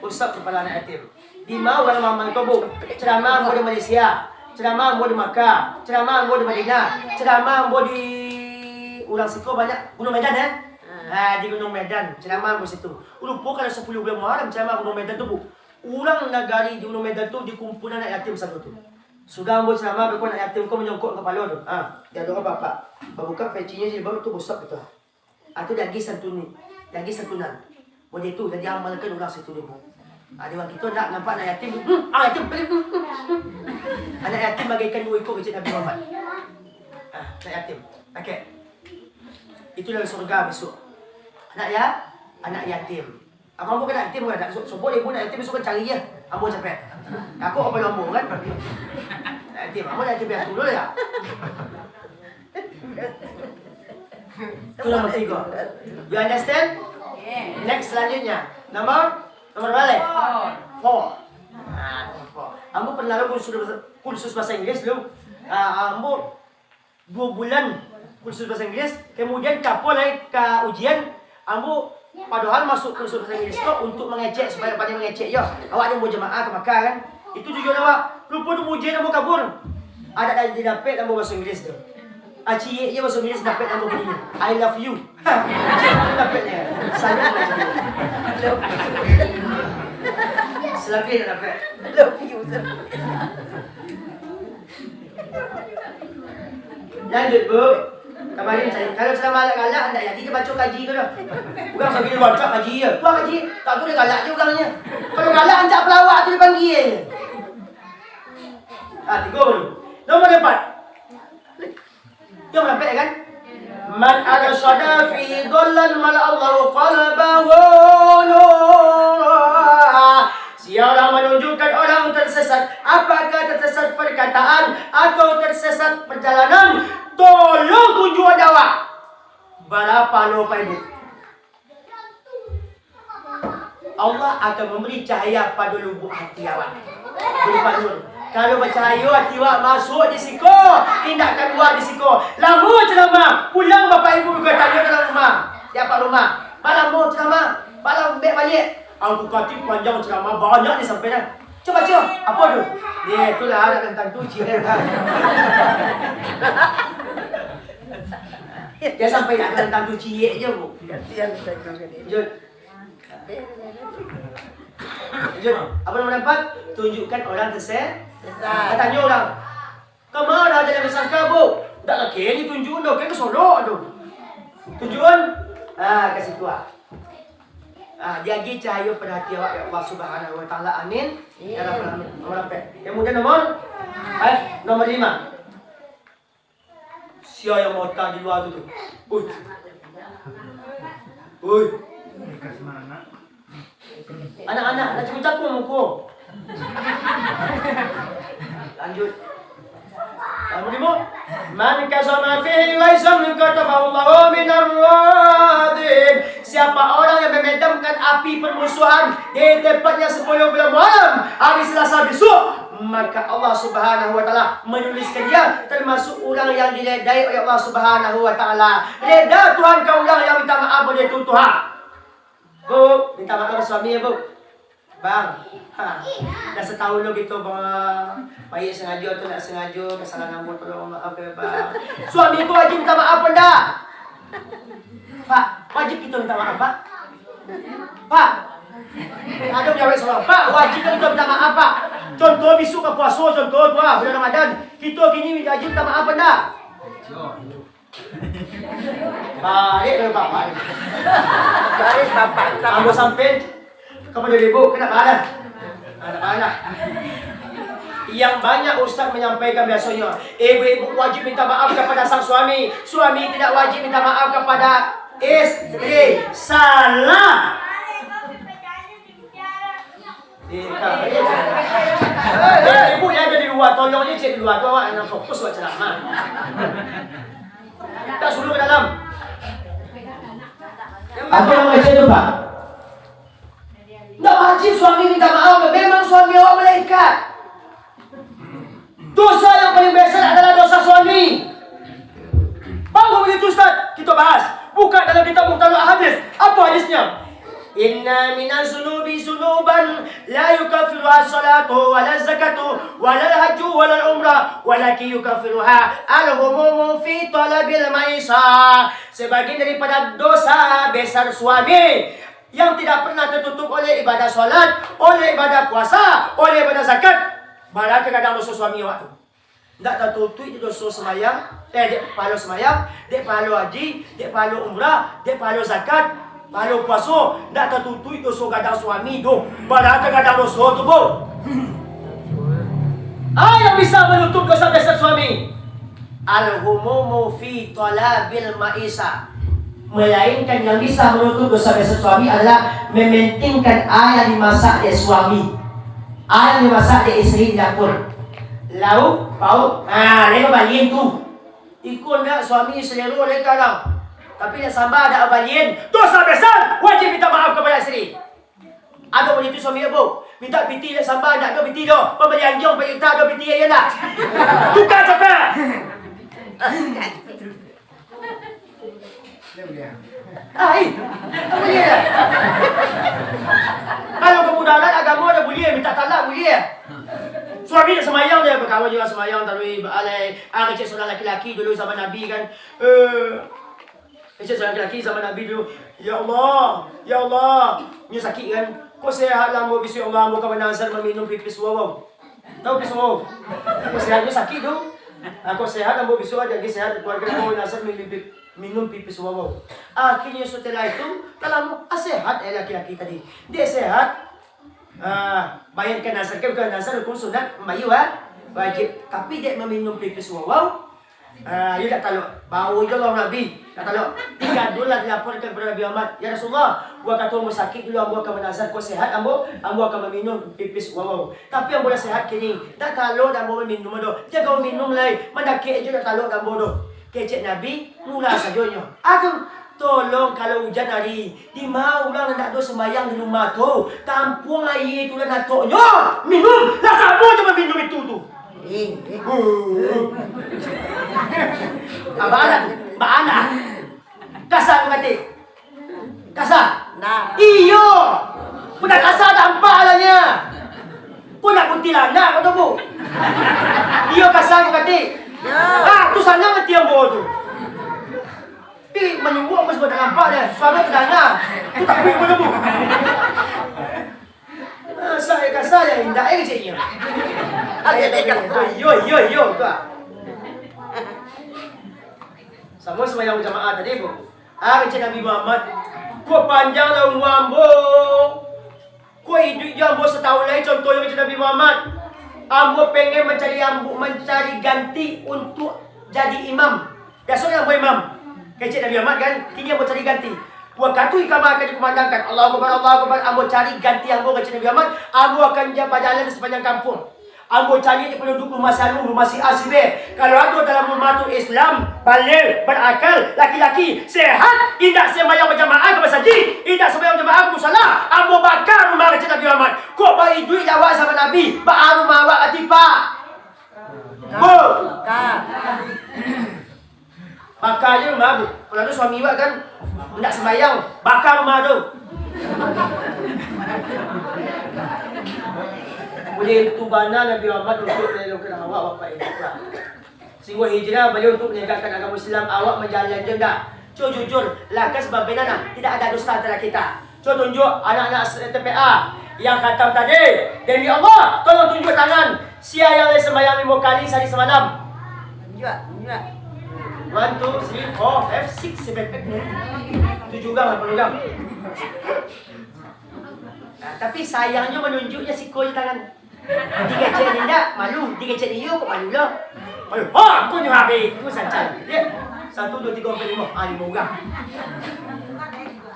usap kapalo anak yatim. Di ma urang mamak tu, Bu? Ceramah ambo di Malaysia. Ceramah ambo di Makkah. Ceramah ambo di Madinah. Ceramah ambo di urang siko banyak. Gunung Medan, eh? Ha, di Gunung Medan. Ceramah ambo situ. Lupo kalau sapuluah bulan Muharram ceramah Gunung Medan tu, Bu. Urang nagari di Gunung Medan tu dikumpulan anak yatim sado tu. Sudah ambo ceramah, beko anak yatim ko manyongkok kapalo tu. Ha, dia doa bapak. Babuka pecinyo jilbab tu, busak gitu. Ha, tu diagih santun ni. Diagih santunan. Model tu, jadi amalkan urang situ dulu. Ha, di urang kito nak nampak anak yatim. Hmm, anak yatim. Hmm, hmm, hmm. Anak yatim bagaikan dua ikok kecil Nabi Muhammad. Ha, anak yatim. Pakai. Itu dalam surga besok. Anak ya, anak yatim. Abang ambo kan anak yatim kan, so-, sobok ibu anak yatim, besok kan cari je. Ambo capek. Takut apa ambo kan? Anak yatim, ambo anak yatim piatu dulu ya. Itu nomor tiga. You understand? Next, selanjutnya. Nomor, nomor berapa? Four. Four. Nah, nomor four. Ambo pernah lo kursus, kursus bahasa Inggris dulu. Ah, ambo dua bulan kursus bahasa Inggris, kemudian kapal lai ka ujian, ambo padohal masuk kursus bahasa Inggris ko untuk mangecek, supaya pandai mangecek yo. Awak yang bawa jamaah ka Makkah kan? Itu tujuan awak. Lupo tu ujian ambo kabur. Anak dah dapek ambo bahasa Inggris tu. Aciik je bahasa Inggris dapek ambo bunyi. "I love you." Dapek je. Sayang je. Selebih dah dapek. Love you. Lanjut, Bu. Kamarin cari. Kalau ceramah galak-galak, ndak jadi dibaco kaji tu doh. Urang sambil baco kaji je. Puang kaji, tak tu dia galak je urangnyo. Kalau galak, ancak pelawak tu dipanggil je. Ah, tiga baru. Nomor empat. Dia merampek kan? "Man arsyada fi dhallan mala'allahu qalbahu nura." Siapa yang menunjukkan orang tersesat, apakah tersesat perkataan atau tersesat perjalanan, tolong tunjuk awak. Bara pahalo Pak Ibu? Allah akan memberi cahaya pada lubuk hati awak. Berupa nur. Kalau bacahayo hati awak masuk di siko, indak kaluar di siko. Lamo ceramah, pulang bapak ibu ka tanyo dalam rumah. Di apak rumah. Balamo ceramah, balam bek baliak. Angku Katik panjang ceramah, banyak disampaikan. Cuba, cuba. Apa tu? Dia itulah anak tantang tu, cik. Dia sampai nak tantang tu, cik je, Bu. Kasihan tantang tu. Lanjut. Lanjut. Apa nomor empat? Tunjukkan orang terse-, Sesat. Tanyo orang. Kamana jalan disangka, Bu? Ndak lah kini tunjukkan doh, kini ka Solok tu. Tunjukkan. Ah, ka situ ah. Ah, diagiah cahayo pada hati awak, ya Allah Subhanahu wa Ta'ala. Amin. Ya Rabbal Alamin. Nomor berapa? Kemudian nomor, eh, nomor lima. Sia yang mota di luar tu, tu? Ui. Oi. Anak-anak, nak cakung-cakung muko. Lanjut. Yang limo, "Man qasama fihi ghaizan katabahu Allahu minar radin." Siapa orang yang memadamkan api permusuhan di tempatnya sepuluh bulan malam, hari Selasa besok, maka Allah Subhanahu wa Ta'ala menuliskan dia termasuk orang yang diredai oleh Allah Subhanahu wa Ta'ala. Reda Tuhan ka urang yang minta maaf pada itu, Tuhan. Bu, minta maaf ka suami ya, Bu. Bang, ha, dah satahun lo kito, Bang. Baik sangajo atau ndak sangajo, kesalahan ambo, tolong maaf ya, Bang. Suami ko wajib minta maaf apa ndak? Pak, wajib kito minta maaf, Pak? Pak, ado jawab salah. Pak, wajib kito minta maaf, Pak. Contoh, bisuak ka puaso, contoh tu ah, bulan Ramadan. Kito kini wajib minta maaf apa ndak? Baliak dari bapak ni. Dari bapak. Ambo sampai kepada ibu, kenapa ada? Ada apa lah? Yang banyak ustaz menyampaikan biasanya, ibu-ibu wajib minta maaf kepada sang suami, suami tidak wajib minta maaf kepada istri. Salah. Eh, kau, eh, eh, ibu yang ada di luar, tolong je cek di luar tu, awak nak fokus buat ceramah. Tak suruh ke dalam. Apa nama cek tu, Pak? Ndak wajib suami minta maaf, memang suami awak malaikat. Dosa yang paling besar adalah dosa suami. Bang, kalau begitu, Ustaz, kita bahas. Buka dalam kitab Mukhtalul Hadis. Apa hadisnya? Inna minaz zunubi zunuban la yukaffiruha salatu wala zakatu wala hajju wala umrah, walakin yukaffiruha al-humumu fi talabil maisha. Sebagian daripada dosa besar suami yang tidak pernah tertutup oleh ibadah salat, oleh ibadah puasa, oleh ibadah zakat. Bara ka gadang doso suami awak tu. Ndak tatutuik doso sembayang, eh, dek pahalo sembayang, dek pahalo haji, dek pahalo umrah, dek pahalo zakat, pahalo puaso, ndak tatutuik doso gadang suami tu. Bara ka gadang doso tu, Bu. Ah, yang bisa menutup dosa besar suami. Al-humumu fi talabil maisha. Melainkan yang bisa menutup dosa besar suami adalah mementingkan air yang dimasak dek suami. Air yang dimasak dek isteri di dapur. Lauk, pauk, ha, lain babalian tu. Iko ndak suami selero lain kadang. Tapi nak sambah dak babalian, dosa besar, wajib minta maaf kepada isteri. Ado bunyi tu suami, Abu. Minta piti dek sambal, ndak ado piti doh. Pambali anjong, Pak Yuta, ado piti, iyo ndak? Tukar capek. Ai, buliah. Kalau kamu darat agama, dah buliah, minta talak buliah. Suami nak semayang, dia berkawan juga semayang, taruih baalai. Ah, kecek seorang laki-laki dulu zaman Nabi kan. Eh, Kecek seorang laki-laki zaman Nabi dulu, "Ya Allah, ya Allah, nyo sakik kan? Kok sehat lah ambo bisuak, ya Allah, ambo ka banazar maminum pipis wawau." Tahu pipis wawau? Kok sehat nyo sakik tu. Ah, kok sehat ambo bisuak, aja lagi sehat, keluarga ambo banazar minum pip-, minum pipis wawau. Akhirnya setelah itu, kalau ambo, ah, sehat eh laki-laki tadi. Dia sehat, Ah, bayangkan nazar kan, bukan nazar hukum sunat, mambayia wa-, wajib. Tapi dek maminum pipis wawau, ah, iyo dak talok. Bawo jo lah Nabi, dak talok. Tiga dulu lah dilaporkan kepada Nabi Muhammad, "Ya Rasulullah, buah kato ambo sakik dulu, ambo akan banazar, kok sehat ambo, ambo akan maminum pipis wawau. Tapi ambo lah sehat kini, dak talok dak ambo maminum doh. Jan ambo minum lai, mandakek jo dak talok dak ambo doh." Kecek Nabi, "Mula sajo nyo." Aduh, tolong kalau ujan hari, di ma urang nan dak ado sembayang di rumah tu, tampuang aia tu lah natoknyo, minum, lah samo jo maminum itu tu. Eh, eh. Abah anak tu, abah anak. Kasar tu katik. Kasar? Nah. Iyo. Budak kasar tampak lah nya. Kau nak kuntilanak kau tu, Bu? Iyo kasar tu katik. Ya. Ah, tu sanang hati ambo tu. Tapi manyuruak ambo sebab tak nampak dia. Suara terdengar. Tu tak kuat pun, Bu. Ah, saya kasar ya, indak eh keceknya. Iyo, iyo, iyo, tu ah. Samo sembahyang berjamaah tadi, Bu. Ah, kecek Nabi Muhammad, "Kok panjang lah umur ambo. Kok iduik jo ambo satahun lai, contohnyo," kecek Nabi Muhammad. "Ambo pengen mancari ambo, mancari ganti untuk jadi imam. Biasonyo ambo imam." Kecek Nabi Muhammad kan, "Kini ambo cari ganti." Wakatu ikamah akan dikumandangkan, Allahu Akbar, Allahu Akbar, ambo cari ganti ambo, kecek Nabi Muhammad, ambo akan ja-, bajalan di sapanjang kampuang. Ambo cari di panduduak rumah si anu, rumah si A, si B. Kalau ado dalam rumah tu Islam, baleh, barakal, laki-laki, sehat, indak sembahyang bajamaah ka masajik, indak sembahyang bajamaah ka musala, ambo baka rumah, kecek Nabi Muhammad. Kok baiduik awak sahabat Nabi, baa rumah awak ati, Pak? Bu. Baka je rumah, Bu. Kalau ado suami awak kan, indak sembahyang, baka rumah tu. Buliah itu bana Nabi Muhammad untuak manolongkan awak, Bapak Ibu, Pak. Singgo hijrah baliau untuak manegakkan agamo Islam, awak manjalankan ndak? Cubo jujur, lakas babenar nah, tidak ada dusta antara kita. Cubo tunjuk anak-anak S T P A yang khatam tadi. Demi Allah, tolong tunjuk tangan. Sia yang lai sembahyang limo kali sahari samalam? Tunjuk, tunjuk. One, two, three, four, five, six, seven, eight, nine. Tujuh urang, lapan urang. Nah, tapi sayangnyo manunjuknyo siko je tangan. Dikecek indak, malu. Dikecek iyo, kok malu lo? Ayo, ha, aku nyo habis. Itu sancai. Lihat. Satu, dua, tiga, empat, lima. Ah, lima urang.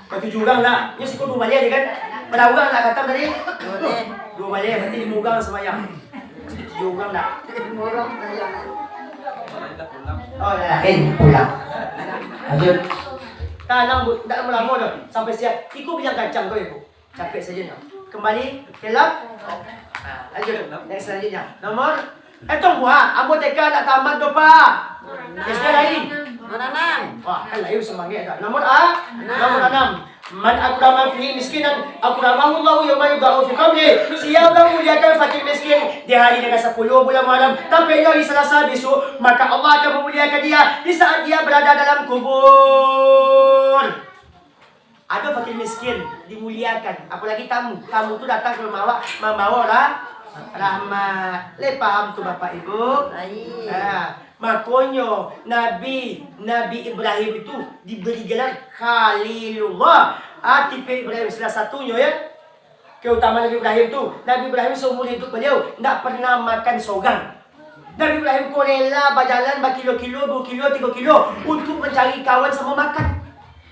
Kok tujuh urang lah. Nyo siko duo baleh je kan? Bara urang lah khatam tadi? Duo baleh. Duo baleh, berarti lima urang sambayang. Tujuh urang dah. Lima urang sambayang. Oh, dah. Eh, pulang. Lanjut. Tanang, Bu. Ndak lamo-lamo doh. Sampai siap. Iko bilang kacang tu, Ibu. Capek sajo nyo. Kembali ke lap. Ha, lanjut. Next selanjutnya. Nomor, eh, tong buah. Ambo T K ndak tamat doh, Pak. S D lain. Nomor anam. Wah, kan lain semangat dah. Nomor A? Anam. Nomor anam. Man akrama fihi miskinan, akramahu Allahu yauma yudha'u fi qabri. Siapa yang muliakan fakir miskin di hari dengan sepuluh bulan Muharram, tapeknyo hari Selasa besok, maka Allah akan memuliakan dia di saat dia berada dalam kubur. Ado fakir miskin dimuliakan, apalagi tamu. Tamu tu datang ka rumah awak, mambawa ra-, rahmat. Lai paham tu, Bapak Ibu? Baik. Ha, makonyo Nabi, Nabi Ibrahim itu diberi gelar Khalilullah. Ah, tipe Ibrahim salah satunyo, ya. Keutamaan Nabi Ibrahim tu, Nabi Ibrahim seumur hidup beliau ndak pernah makan sorang. Nabi Ibrahim ko rela bajalan bakilo-kilo, duo kilo, tigo kilo untuak mancari kawan samo makan.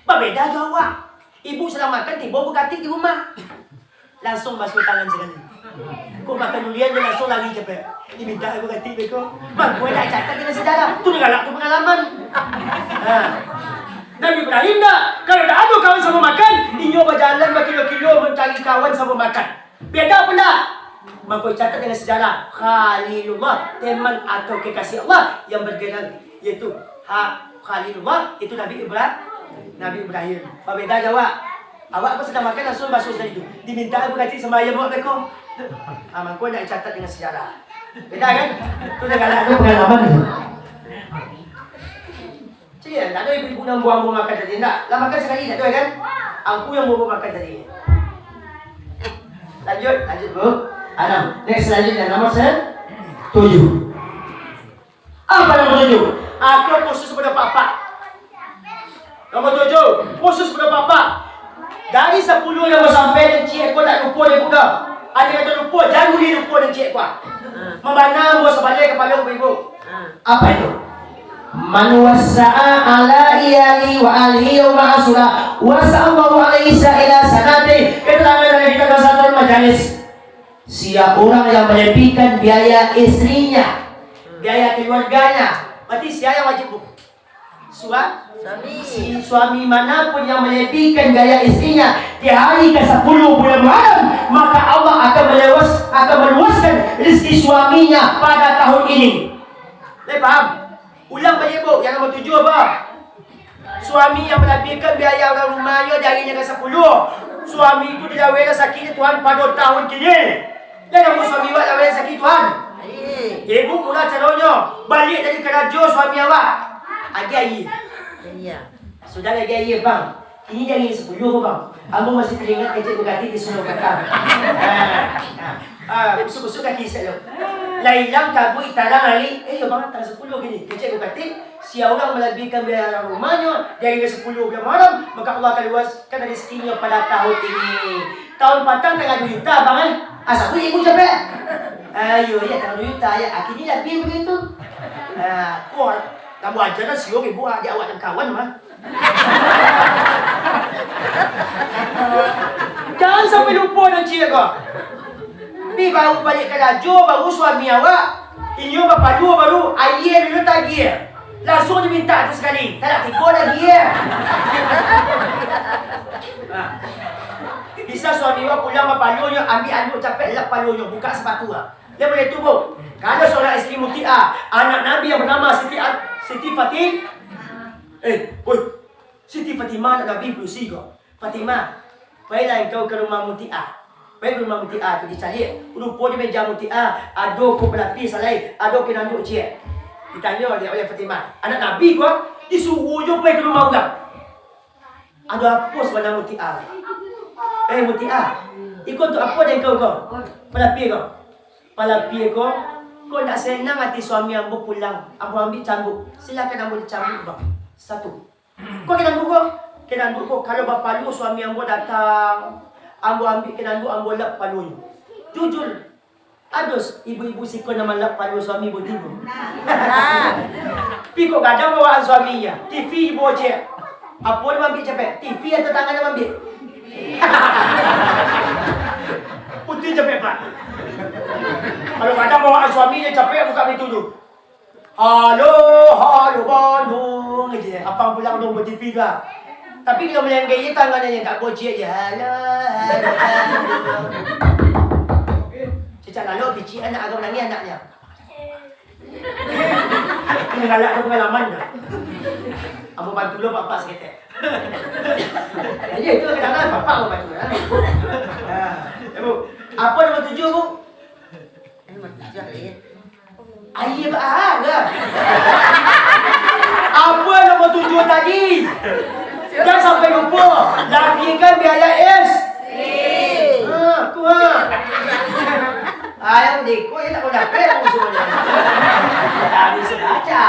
Babeda jo awak. Ibu sadang makan, tibo bukatik di rumah. Langsuang basuah tangan sakali. Kok makan dulian, dia langsuang lari capek. Dimintak bukatik beko. Mangko ndak catat dalam sejarah. Tu nan galak tu pangalaman. Ha. Nabi Ibrahim ndak. Kalau ndak ado kawan samo makan, inyo bajalan bakilo-kilo mancari kawan samo makan. Beda apo ndak? Mangko catat dalam sejarah, Khalilullah, teman atau kekasih Allah yang bergelar, yaitu ha-, Khalilullah, itu Nabi Ibra-, Nabi Ibrahim. Babeda jo awak. Awak ko sadang makan, langsuang basuah sakali tu. Dimintak bukatik samo ayam awak beko. Ha, mangko ndak dicatat dalam sejarah. Beda kan? Tu nan galak tu pangalaman tu. Cik, ndak ado ibu-ibu nan buang-buang makan tadi, ndak? Lah makan sakali, ndak ado, kan? Angku yang buang-buang makan tadi. Lanjut, lanjut, Bu. Anam. Next, selanjutnya, nomor se-, tujuh. Apa nomor tujuh? Aku khusus pada Bapak. Nomor tujuh, khusus pada Bapak. Dari sapuluah nan basampai, nan ciek ko ndak lupo dek budak. Andai kato lupo, jan buliah lupo nan ciek ko. Mambana ambo sabaleh kapalo ibu-ibu. Apa itu? "Man wassa'a ala iyali wa ahlihi yauma Asyura, wassa'allahu alaihi sa'ila sanati." Keterangan dari kita Masatul Majalis. Sia urang yang malebihkan biaya istrinya, biaya keluarganya, berarti sia yang wajib, Bu? Sua-, Suami. Si suami manapun yang malebihkan biaya istrinya di hari kasapuluah bulan Muharram, maka Allah akan melewas-, akan meluaskan rezeki suaminya pada tahun ini. Lai paham? Ulang baliak, Bu, yang nomor tujuh apa? Suami yang malabihkan biaya urang rumahnyo di hari nan kasapuluah. Suami tu dilawehlah sakiknyo Tuhan pado tahun kini. Lai namuah suami awak laweh sakik Tuhan? Ibu, mula caronyo, baliak dari karajo suami awak. Agiah aia. Iya. Sudah agiah aia, Bang. Ini di hari kasapuluah ko, Bang. Ambo masih taingat kecek Bugatti di Sungai Bakar. Ah, ah, ah, kusuk-kusuk kaki sia lo. Lah ilang kabua tarang ari, eh, yo, Bang, tanggal sapuluah kini. Kecek Bugatti, sia urang malabihkan biaya rumahnyo di hari kasapuluah bulan Muharram, maka Allah akan luaskan rezekinyo pada tahun ini. Tahun patang tanggal duo juta, Bang, eh. Asa pun ibu capek. Ayo, ya, tanggal duo juta, ya. Akhirnya labiah begitu. Ah, kuat. Tambah aja lah, sio ibu, ah, di awak dan kawan, mah. Sampai lupo nan ciek ko. Pi baru baliak karajo, baru suami awak, inyo bapalua baru, aia dulu tagiah. Lansuang dimintak tu sakali, tak nak tigo lagi, eh. Ha. Bisa suami awak pulang bapalua nyo, ambiak anduak capek, lap palua nyo, buka sapatu lah. Dia boleh tu, Bu. Kalau seorang isteri mutiah, anak Nabi yang bernama Siti An-, Siti Fatih, eh, oi, Siti Fatimah anak Nabi padusi ko. Fatimah, pailah engkau ka rumah Mutiah. Pai ka rumah Mutiah tu, dicaliak. Rupo di meja Mutiah, ado ko palapih salai, ado kain anduak ciek. Ditanyo dek oleh Fatimah, anak Nabi ko, disuruah jo pai ka rumah urang. Ado apo sabananyo Mutiah? Eh, Mutiah, iko untuak apo dek engkau ko? Palapih ko. Palapih ko, ko ndak senang ati suami ambo pulang. Ambo ambiak cambuik. Silakan ambo dicambuik, Bang. Satu. Ko kain anduak ko, kain anduak ko, kalau bapalua suami ambo datang, ambo ambiak kain anduak, ambo lap paluanyo. Jujur, ado ibu-ibu siko nan malap palua suami ambo tu. Pi kok gadang bawaan suaminyo, T V bocek. Apo nan maambiak capek? T V atau tangan nan maambiak? Putuih capek, Pak. Kalau gadang bawaan suaminyo, capek buka pintu tu. Halo, halo, Bandung, aja. Apang pulang dong ba-T V tu, ah. Tapi kalau malenggai je tangan aja, tak bocik aja. Halo, halo, Bandung. Cecak lalu, picik anak agak nangis anaknya. Ini galak tu pengalaman tu. Ambo bantu dulu, Pak, Pak, saketek. Ya, itu kadang-kadang Bapak ambo bantu, ya. Ya. Eh, Bu, apa nombor tujuh, Bu? Eh, nombor tujuh, ya. Aia baaga. Apa nombor tujuh tadi? Jan sampai lupo. Labiahkan biaya S. Ha, tu ha. Ah, yang deko je tak kau dapek musuh dia. Tak bisa baca.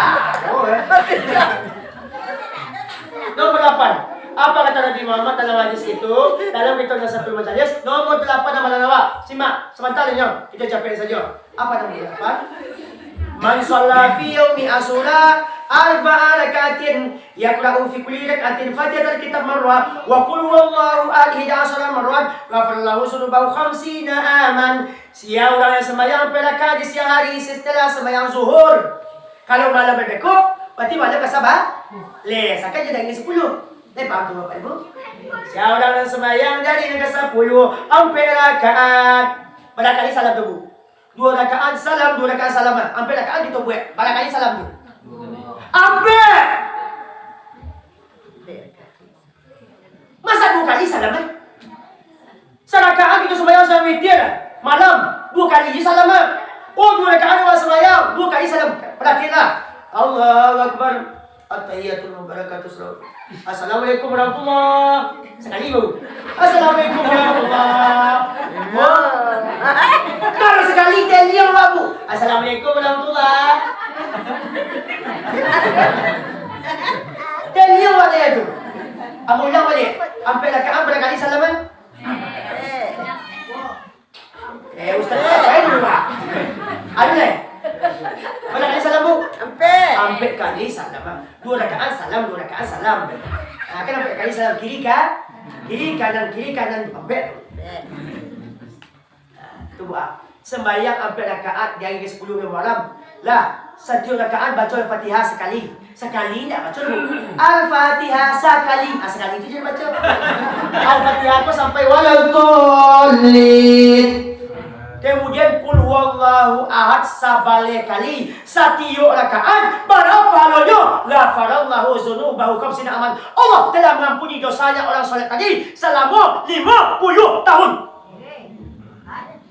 Oh, eh. Nomor delapan. Apa kata Nabi Muhammad dalam hadis itu? Dalam kitab Nazatul Majalis, nomor delapan amalan awak. Simak, sebentar saja. Kita capek saja. Apa nomor delapan? Man shalla fi yaumi Asyura arba'a raka'atin, yaqra'u fi kulli raka'atin Fatihatal Kitab marrah, wa qul huwallahu ahad ihda asyara marrah, ghafara lahu dzunubahu khamsina aman. Sia urang yang sembahyang ampek rakaat di siang hari setelah sembahyang zuhur. Kalau malam babeko, berarti malam ka saba-, leh, sakan jadi angin sapuluah. Leh, paham tu, Bapak Ibu? Sia urang nan sembahyang jadi nan ka sapuluah, ampek rakaat. Bara kali salam tu, Bu? Dua rakaat salam, dua rakaat salam. Ampek rakaat kito buek. Bara kali salam tu? Ampek. Masa dua kali salam, eh? Sarakaat kito sumbayang salam witir, malam, dua kali je salam, eh. Oh, dua rakaat awak sumbayang, dua kali salam. Paratianlah. Allahu Akbar. At-tahiyyatul mubarakatuh, salam. Assalamualaikum warahmatullah. Sakali, Bu. Assalamualaikum warahmatullah. Wah. Kalau sakali, teliang lah, Bu. Assalamualaikum warahmatullah. Teliang lah dia tu. Ambo ulang baliak. Ampek rakaat bara kali salam, eh? Eh, ustaz, ngapain dulu, Pak? Anu, leh. Bara kali salam, Bu? Ampek. Ampek kali salam, ah. Dua rakaat salam, dua rakaat salam. Ah, kan ampek kali salam. Kiri ka-, kiri kanan, kiri kanan, ampek. Ampek. Ah, tu, Bu, ah. Sembahyang ampek rakaat di hari ka sapuluah bulan Muharram. Lah, satiok rakaat baco Al-Fatihah sakali. Sakali indak baco dulu. Al-Fatihah sakali. Ah, sakali tu je baco. Al-Fatihah ko sampai waladdallin. Kemudian, Qul Huwallahu Ahad sabaleh kali. Satiok rakaat, bara pahalonyo? Ghafarallahu dzunubahu khamsina aman. Allah telah mengampuni dosanya orang solat tadi salamo limo puluah tahun.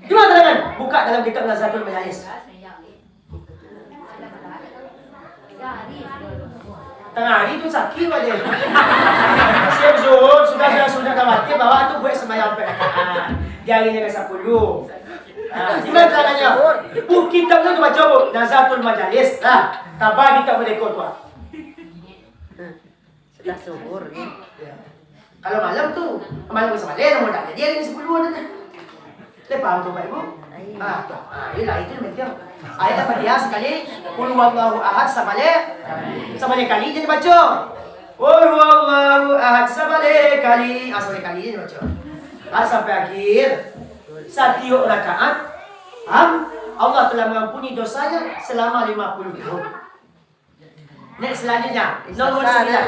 Di mana keterangan? Buka dalam kitab Nazatul Majalis. Tangah hari tu sakik aja. Siap zuhur, sudah, sudah, sudah khawatir bahwa tu buek sembahyang ampek rakaat. Di hari nan ka sapuluah. Ah, di mana keterangannyo? Bu, kitab tu baca, Bu. Nazatul Majalis. Lah, taba kitab merdeka tu, ah. Sudah zuhur, ya. Ya. Kalau malam tu, malam ka sabaleh, namun tak jadi hari ka sapuluah tu. Leh paham tu, Bapak Ibu? Ai. Ah, tu. Ah, iyolah, itu yang penting. Ayat Al-Fatihah sakali, Qul Huwallahu Ahad sabaleh, sabaleh kali je dibaco. Qul Huwallahu Ahad sabaleh kali, ah, sabaleh kali je dibaco. Ah, sampai akhir. Satiok rakaat, am, Allah telah mengampuni dosanya selama lima puluh tahun. Next, selanjutnya, nomor sembilan.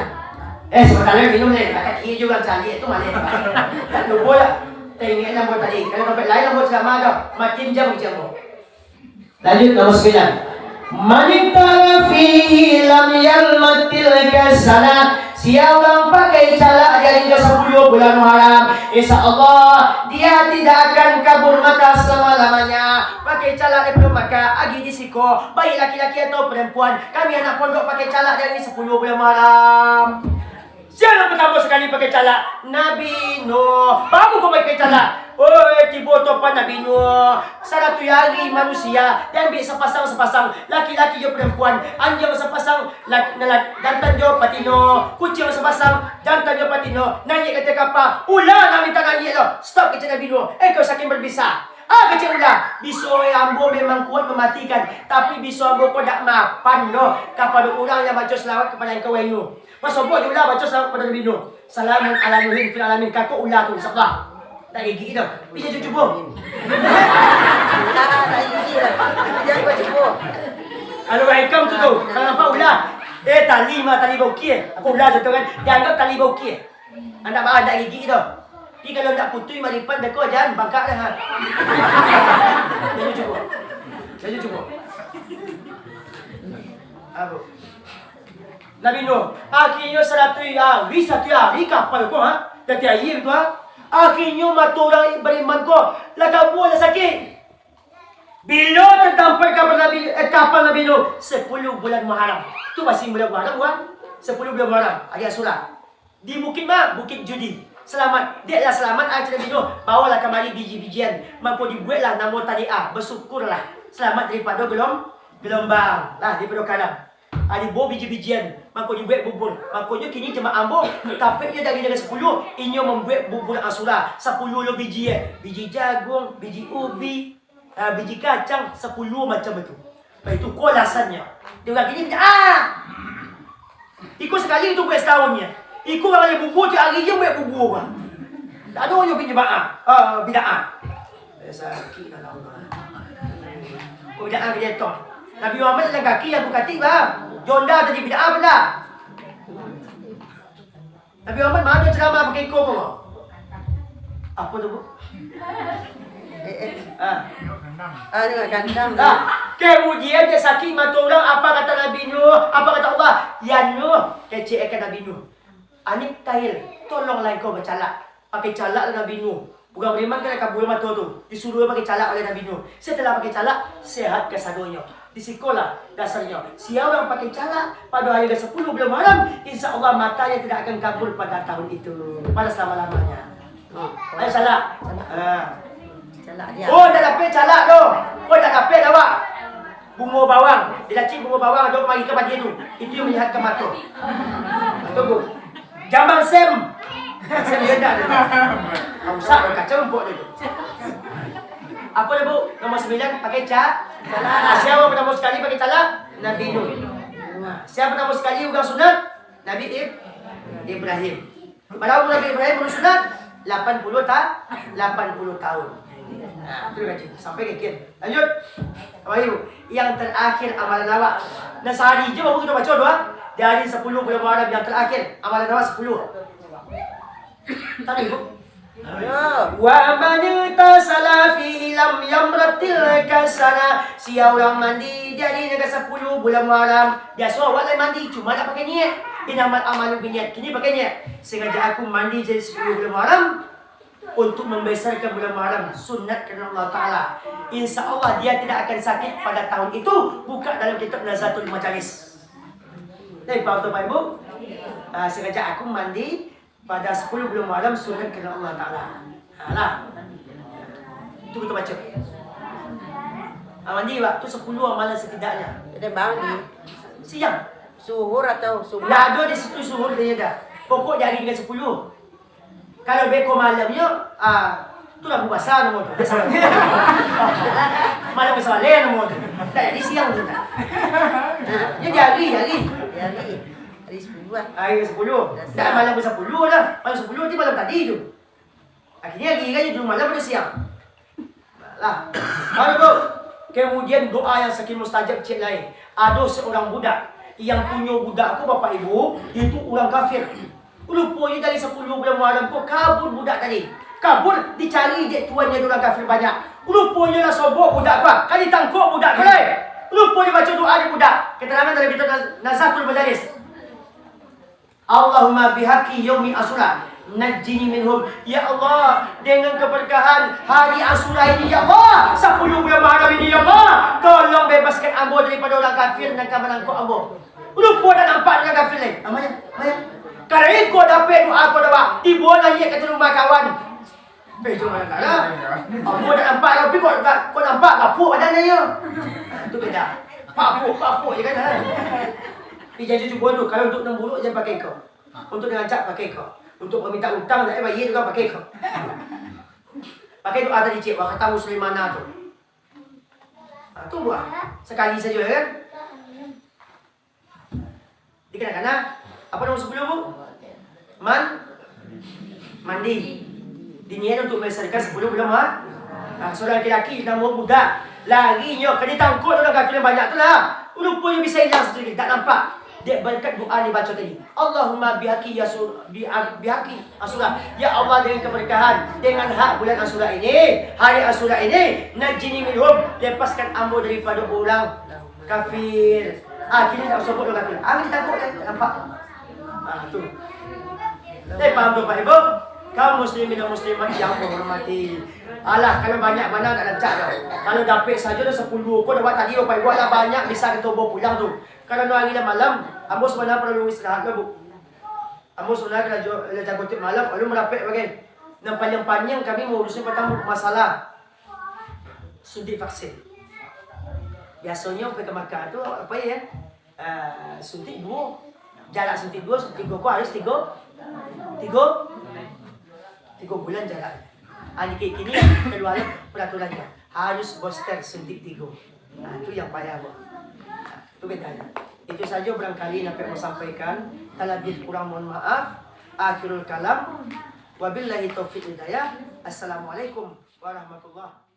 Eh, sebentar, minum ni. Kakak kiri juga cari itu mana? Tak lupa lah. Tak ingat nombor tadi. Kalau dompet lain, nombor ceramah dah. Makin jam, jam. Lanjut, nomor sembilan. Manitara fihi lam yalmatil kasana. Sia urang pakai calak di hari ke sepuluh bulan Muharram, insya Allah, dia tidak akan kabur mata selama-lamanya. Pakai calak di Padang Mekah, agi di siko, baik laki-laki atau perempuan, kami anak pondok pakai calak di hari sepuluh bulan Muharram. Sia nan partamo sakali pakai calak? Nabi Nuh. Baa kok pakai calak? Oi, tibo topan Nabi Nuh. Saratuih ari manusia, diambiak sapasang-sapasang, laki-laki jo perempuan, anjiang sapasang, lak-, lak-, jantan jo batino, kuciang sapasang, jantan jo batino, naiak ka ateh kapa, ular nan mintak naiak lo, stop, kecek Nabi Nuh, engkau saking berbisa. Ah, kecek ular, biso ambo memang kuat mamatikan, tapi biso ambo ko dak mapan doh kapado urang yang baco salawat kapado engkau, wahai Nuh. Pasobok jo ular baco salawat kapado Nabi Nuh. Salamun ala Nuhin fil alamin. Kako ular tu, insya Allah. Tak gigik tu. Pi cubo. Ular tak gigik tu. Jangan kau cubo. Kalau ikam tu, tu, kalau nampak ular, eh, tali mah, tali baukia. Apo ular tu kan? Dianggap tali baukia. Andak ba-, andak gigik tu. Tapi kalau ndak putuih malipat, beko jan bangkak dah, ha. Jangan cubo. Jangan cubo. Apo? Nabi Nuh, akhirnyo saratuih ari, saratuih ari kapal ko, ha, di ateh aia tu, ha. Akhirnyo mato urang bariman ko lah kabua, lah sakik. Bilo tatampek kapal Nabi, eh, kapal Nabi Nuh? Sapuluah bulan Muharram. Tu pasti bulan Muharram, kan? Sapuluah bulan Muharram, ari Asyura. Di bukik ma? Bukik Judi. Salamat. Dek lah salamat, ah, cak Nabi Nuh, bawolah kamari biji-bijian. Mako dibueklah namo tadi, ah, basyukurlah. Salamat daripado gelom-, gelombang. Lah, daripado karam. Ah, dibawo biji-bijian, mako dibuek bubur. Makonyo kini jamaah ambo, tapeknyo dari Negeri Sapuluah, inyo mambuek bubur Asyura, sapuluah lo biji, eh. Biji jagung, biji ubi, ah, biji kacang, sapuluah macam itu. Baitu ko alasannyo. Dek urang kini, ah! Iko sakali tu buek satahunnyo. Iko urang lai bubur, tiok ari je buek bubur, bah. Ndak ado nyo pinjam maaf. Ah, bid'ah. Eh, sakik lah Allah. Ko bid'ah ka dietong. Nabi Muhammad jalan kaki, jalan katik, bah. Jonda tadi bid'ah apo ndak? Nabi Muhammad mano ceramah pakai iko ko? Apo tu, Bu? Eh, eh. Ah. Ah, dengan kandang. Nah, kemudian dia sakik mato urang, apa kata Nabi Nuh? Apa kata Allah? Ya Nuh, kecek akan Nabi Nuh. Anik tahil, tolonglah engkau bacalak. Pakai calak lah Nabi Nuh. Bukan beriman kan kabua mato tu. Disuruh pakai calak oleh Nabi Nuh. Setelah pakai calak, sehat kasadonyo. Di sikolah dasarnyo. Sia urang pakai calak, pado hari ka sapuluah bulan Muharram, insya Allah matanya tidak akan kabur pada tahun itu. Pada selama-lamanya. Ha. Ayo calak. Ha. Calak dia. Oh, ndak dapek calak tu. Kau ndak dapek awak. Bungo bawang, di Lacik bungo bawang ado mari ka padi tu. Itu yang menyehatkan mato. Tunggu. Jambang Sem. Sem Jenda tu. Rusak kacau rumput dia tu. Apa dia, Bu? Nomor sembilan pakai ca-, calak. Sia urang partamo sakali pakai calak? Nabi Nuh. Sia partamo sakali urang sunat? Nabi Ib-, Ibrahim. Bara umua Nabi Ibrahim baru sunat? Lapan puluah ta-, lapan puluah tahun. Nah, tu kaji. Sampai ka kian. Lanjut. Apa lagi, Bu? Yang terakhir amalan awak. Nah, sahari je baru kita baca doa. Di hari sapuluah bulan Muharram yang terakhir, amalan awak sapuluah. Tadi, Bu. Yo. Wa man ightasala fihi lam yamratil kasana. Sia urang mandi di ari nan ka sapuluah bulan Muharram. Biaso awak lai mandi, cuma ndak pakai niat. Innamal a'malu binniat. Kini pakai niat. Sengaja aku mandi di ari sapuluah bulan Muharram untuk membesarkan bulan Muharram, sunat karena Allah Ta'ala. Insya Allah dia tidak akan sakit pada tahun itu. Buka dalam kitab Nazaratul Majalis. Dari paham tu, Pak Ibu? Ah, sengaja aku mandi pada sapuluah bulan Muharram, sunat karena Allah Ta'ala. Alah. Itu kita baca. Ah, mandi waktu sapuluah amalan setidaknya. Dia bangun di siang. Suhur atau subuh? Ndak ado di situ suhur, dia dah. Pokok di ari nan ka sapuluah. Kalau beko malamnyo, ah, tu lampu basah namo tu. Malam basaleh namo tu. Ndak jadi siang tu, tak. Jadi ari, ari. Di ari. Ari sapuluah lah. Ari sapuluah. Dasar. Ndak malam ka sapuluah lah. Malam sapuluah tu malam tadi tu. Akhirnyo hari kan, di rumah lah pada siang. Lah. Baru tu, kemudian doa yang saking mustajab ciek lai. Ado seorang budak, yang punyo budak ko, Bapak Ibu, itu urang kafir. Ruponyo dari sapuluah bulan Muharram ko kabur budak tadi. Kabur, dicari dek tuannyo dek urang kafir banyak. Ruponyo lah sobok budak ko, ka ditangkok budak ko lai. Ruponyo baco doa dek budak. Keterangan dari kitab Naz-, Nazahtul Majalis. Allahumma bihaqqi yaumi Asyura, najjini minhum. Ya Allah, dengan keberkahan hari Asyura ini, ya Allah, sapuluah bulan Muharram ini, ya Allah, tolong bebaskan ambo daripada urang kafir nan ka manangkok ambo. Rupo dak nampak dengan kafir lai. Amai, amai. Kalau iko dapek doa ko doa, tibo lah ye ka rumah kawan. Eh, cuma nak lah. Ambo dak nampak, tapi kok, kok nampak kapuk badan dia. Ah, tu beda. Papuk, papuk je kan, ha. Tapi jangan cubo tu, kalau untuk nan buruak jangan pakai ko. Untuk nan rancak pakai ko. Untuk meminta utang dak payah bayar tu kan pakai ko. Pakai doa tadi ciek, wa kata muslimana tu. Ah, tu buah. Sakali sajo kan. Dikanakan, ah, apo namo sapuluah, Bu? Man-, mandi. Diniat untuak manyalasaikan sapuluah bulan, ha? Ah, saurang laki-laki namo budak. Larinyo, ka ditangkok urang kafir nan banyak tu lah. Ruponyo bisa ilang sadikit, dak nampak. Dek barakat doa nan dibaco tadi. Allahumma bihaqqi yasu-, bi-, bihaqqi Asyura. Ya Allah, dengan keberkahan, dengan hak bulan Asyura ini, hari Asyura ini, najjini minhum, lepaskan ambo daripado urang kafir. Ah, kini dak usah buat kafir. Ah, kini takut kan? Nampak? Ah, tu. Eh, paham tu, Pak Ibu? Kaum muslimin dan muslimat yang ambo hormati. Alah, kalau banyak bana dak rancak doh. Kalau dapek sajo doh sapuluah ko, dak tadi, Bapak Ibu, alah banyak bisa kito bawa pulang tu. Kalau no hari lah malam, ambo sabananyo paralu istirahat lah, Bu. Ambo sabananyo lah jo-, lah jago tiok malam, alun marapek bagai. Nan panjang-panjang kami maurusnyo patang masalah suntik vaksin. Biasonyo pai ka Makkah tu, apo yo, eh, suntik duo. Jarak suntik duo, suntik tigo ko harus tigo, tigo, tigo bulan jarak. Ah, kini, kini kalua lah paraturannyo. Harus booster suntik tigo. Nah, itu yang payah, Bu. Nah, itu bedanyo. Itu sajo barangkali nan dapek ambo sampaikan. Talabiah kurang mohon maaf. Akhirul kalam. Wabillahi taufiq hidayah. Assalamualaikum warahmatullahi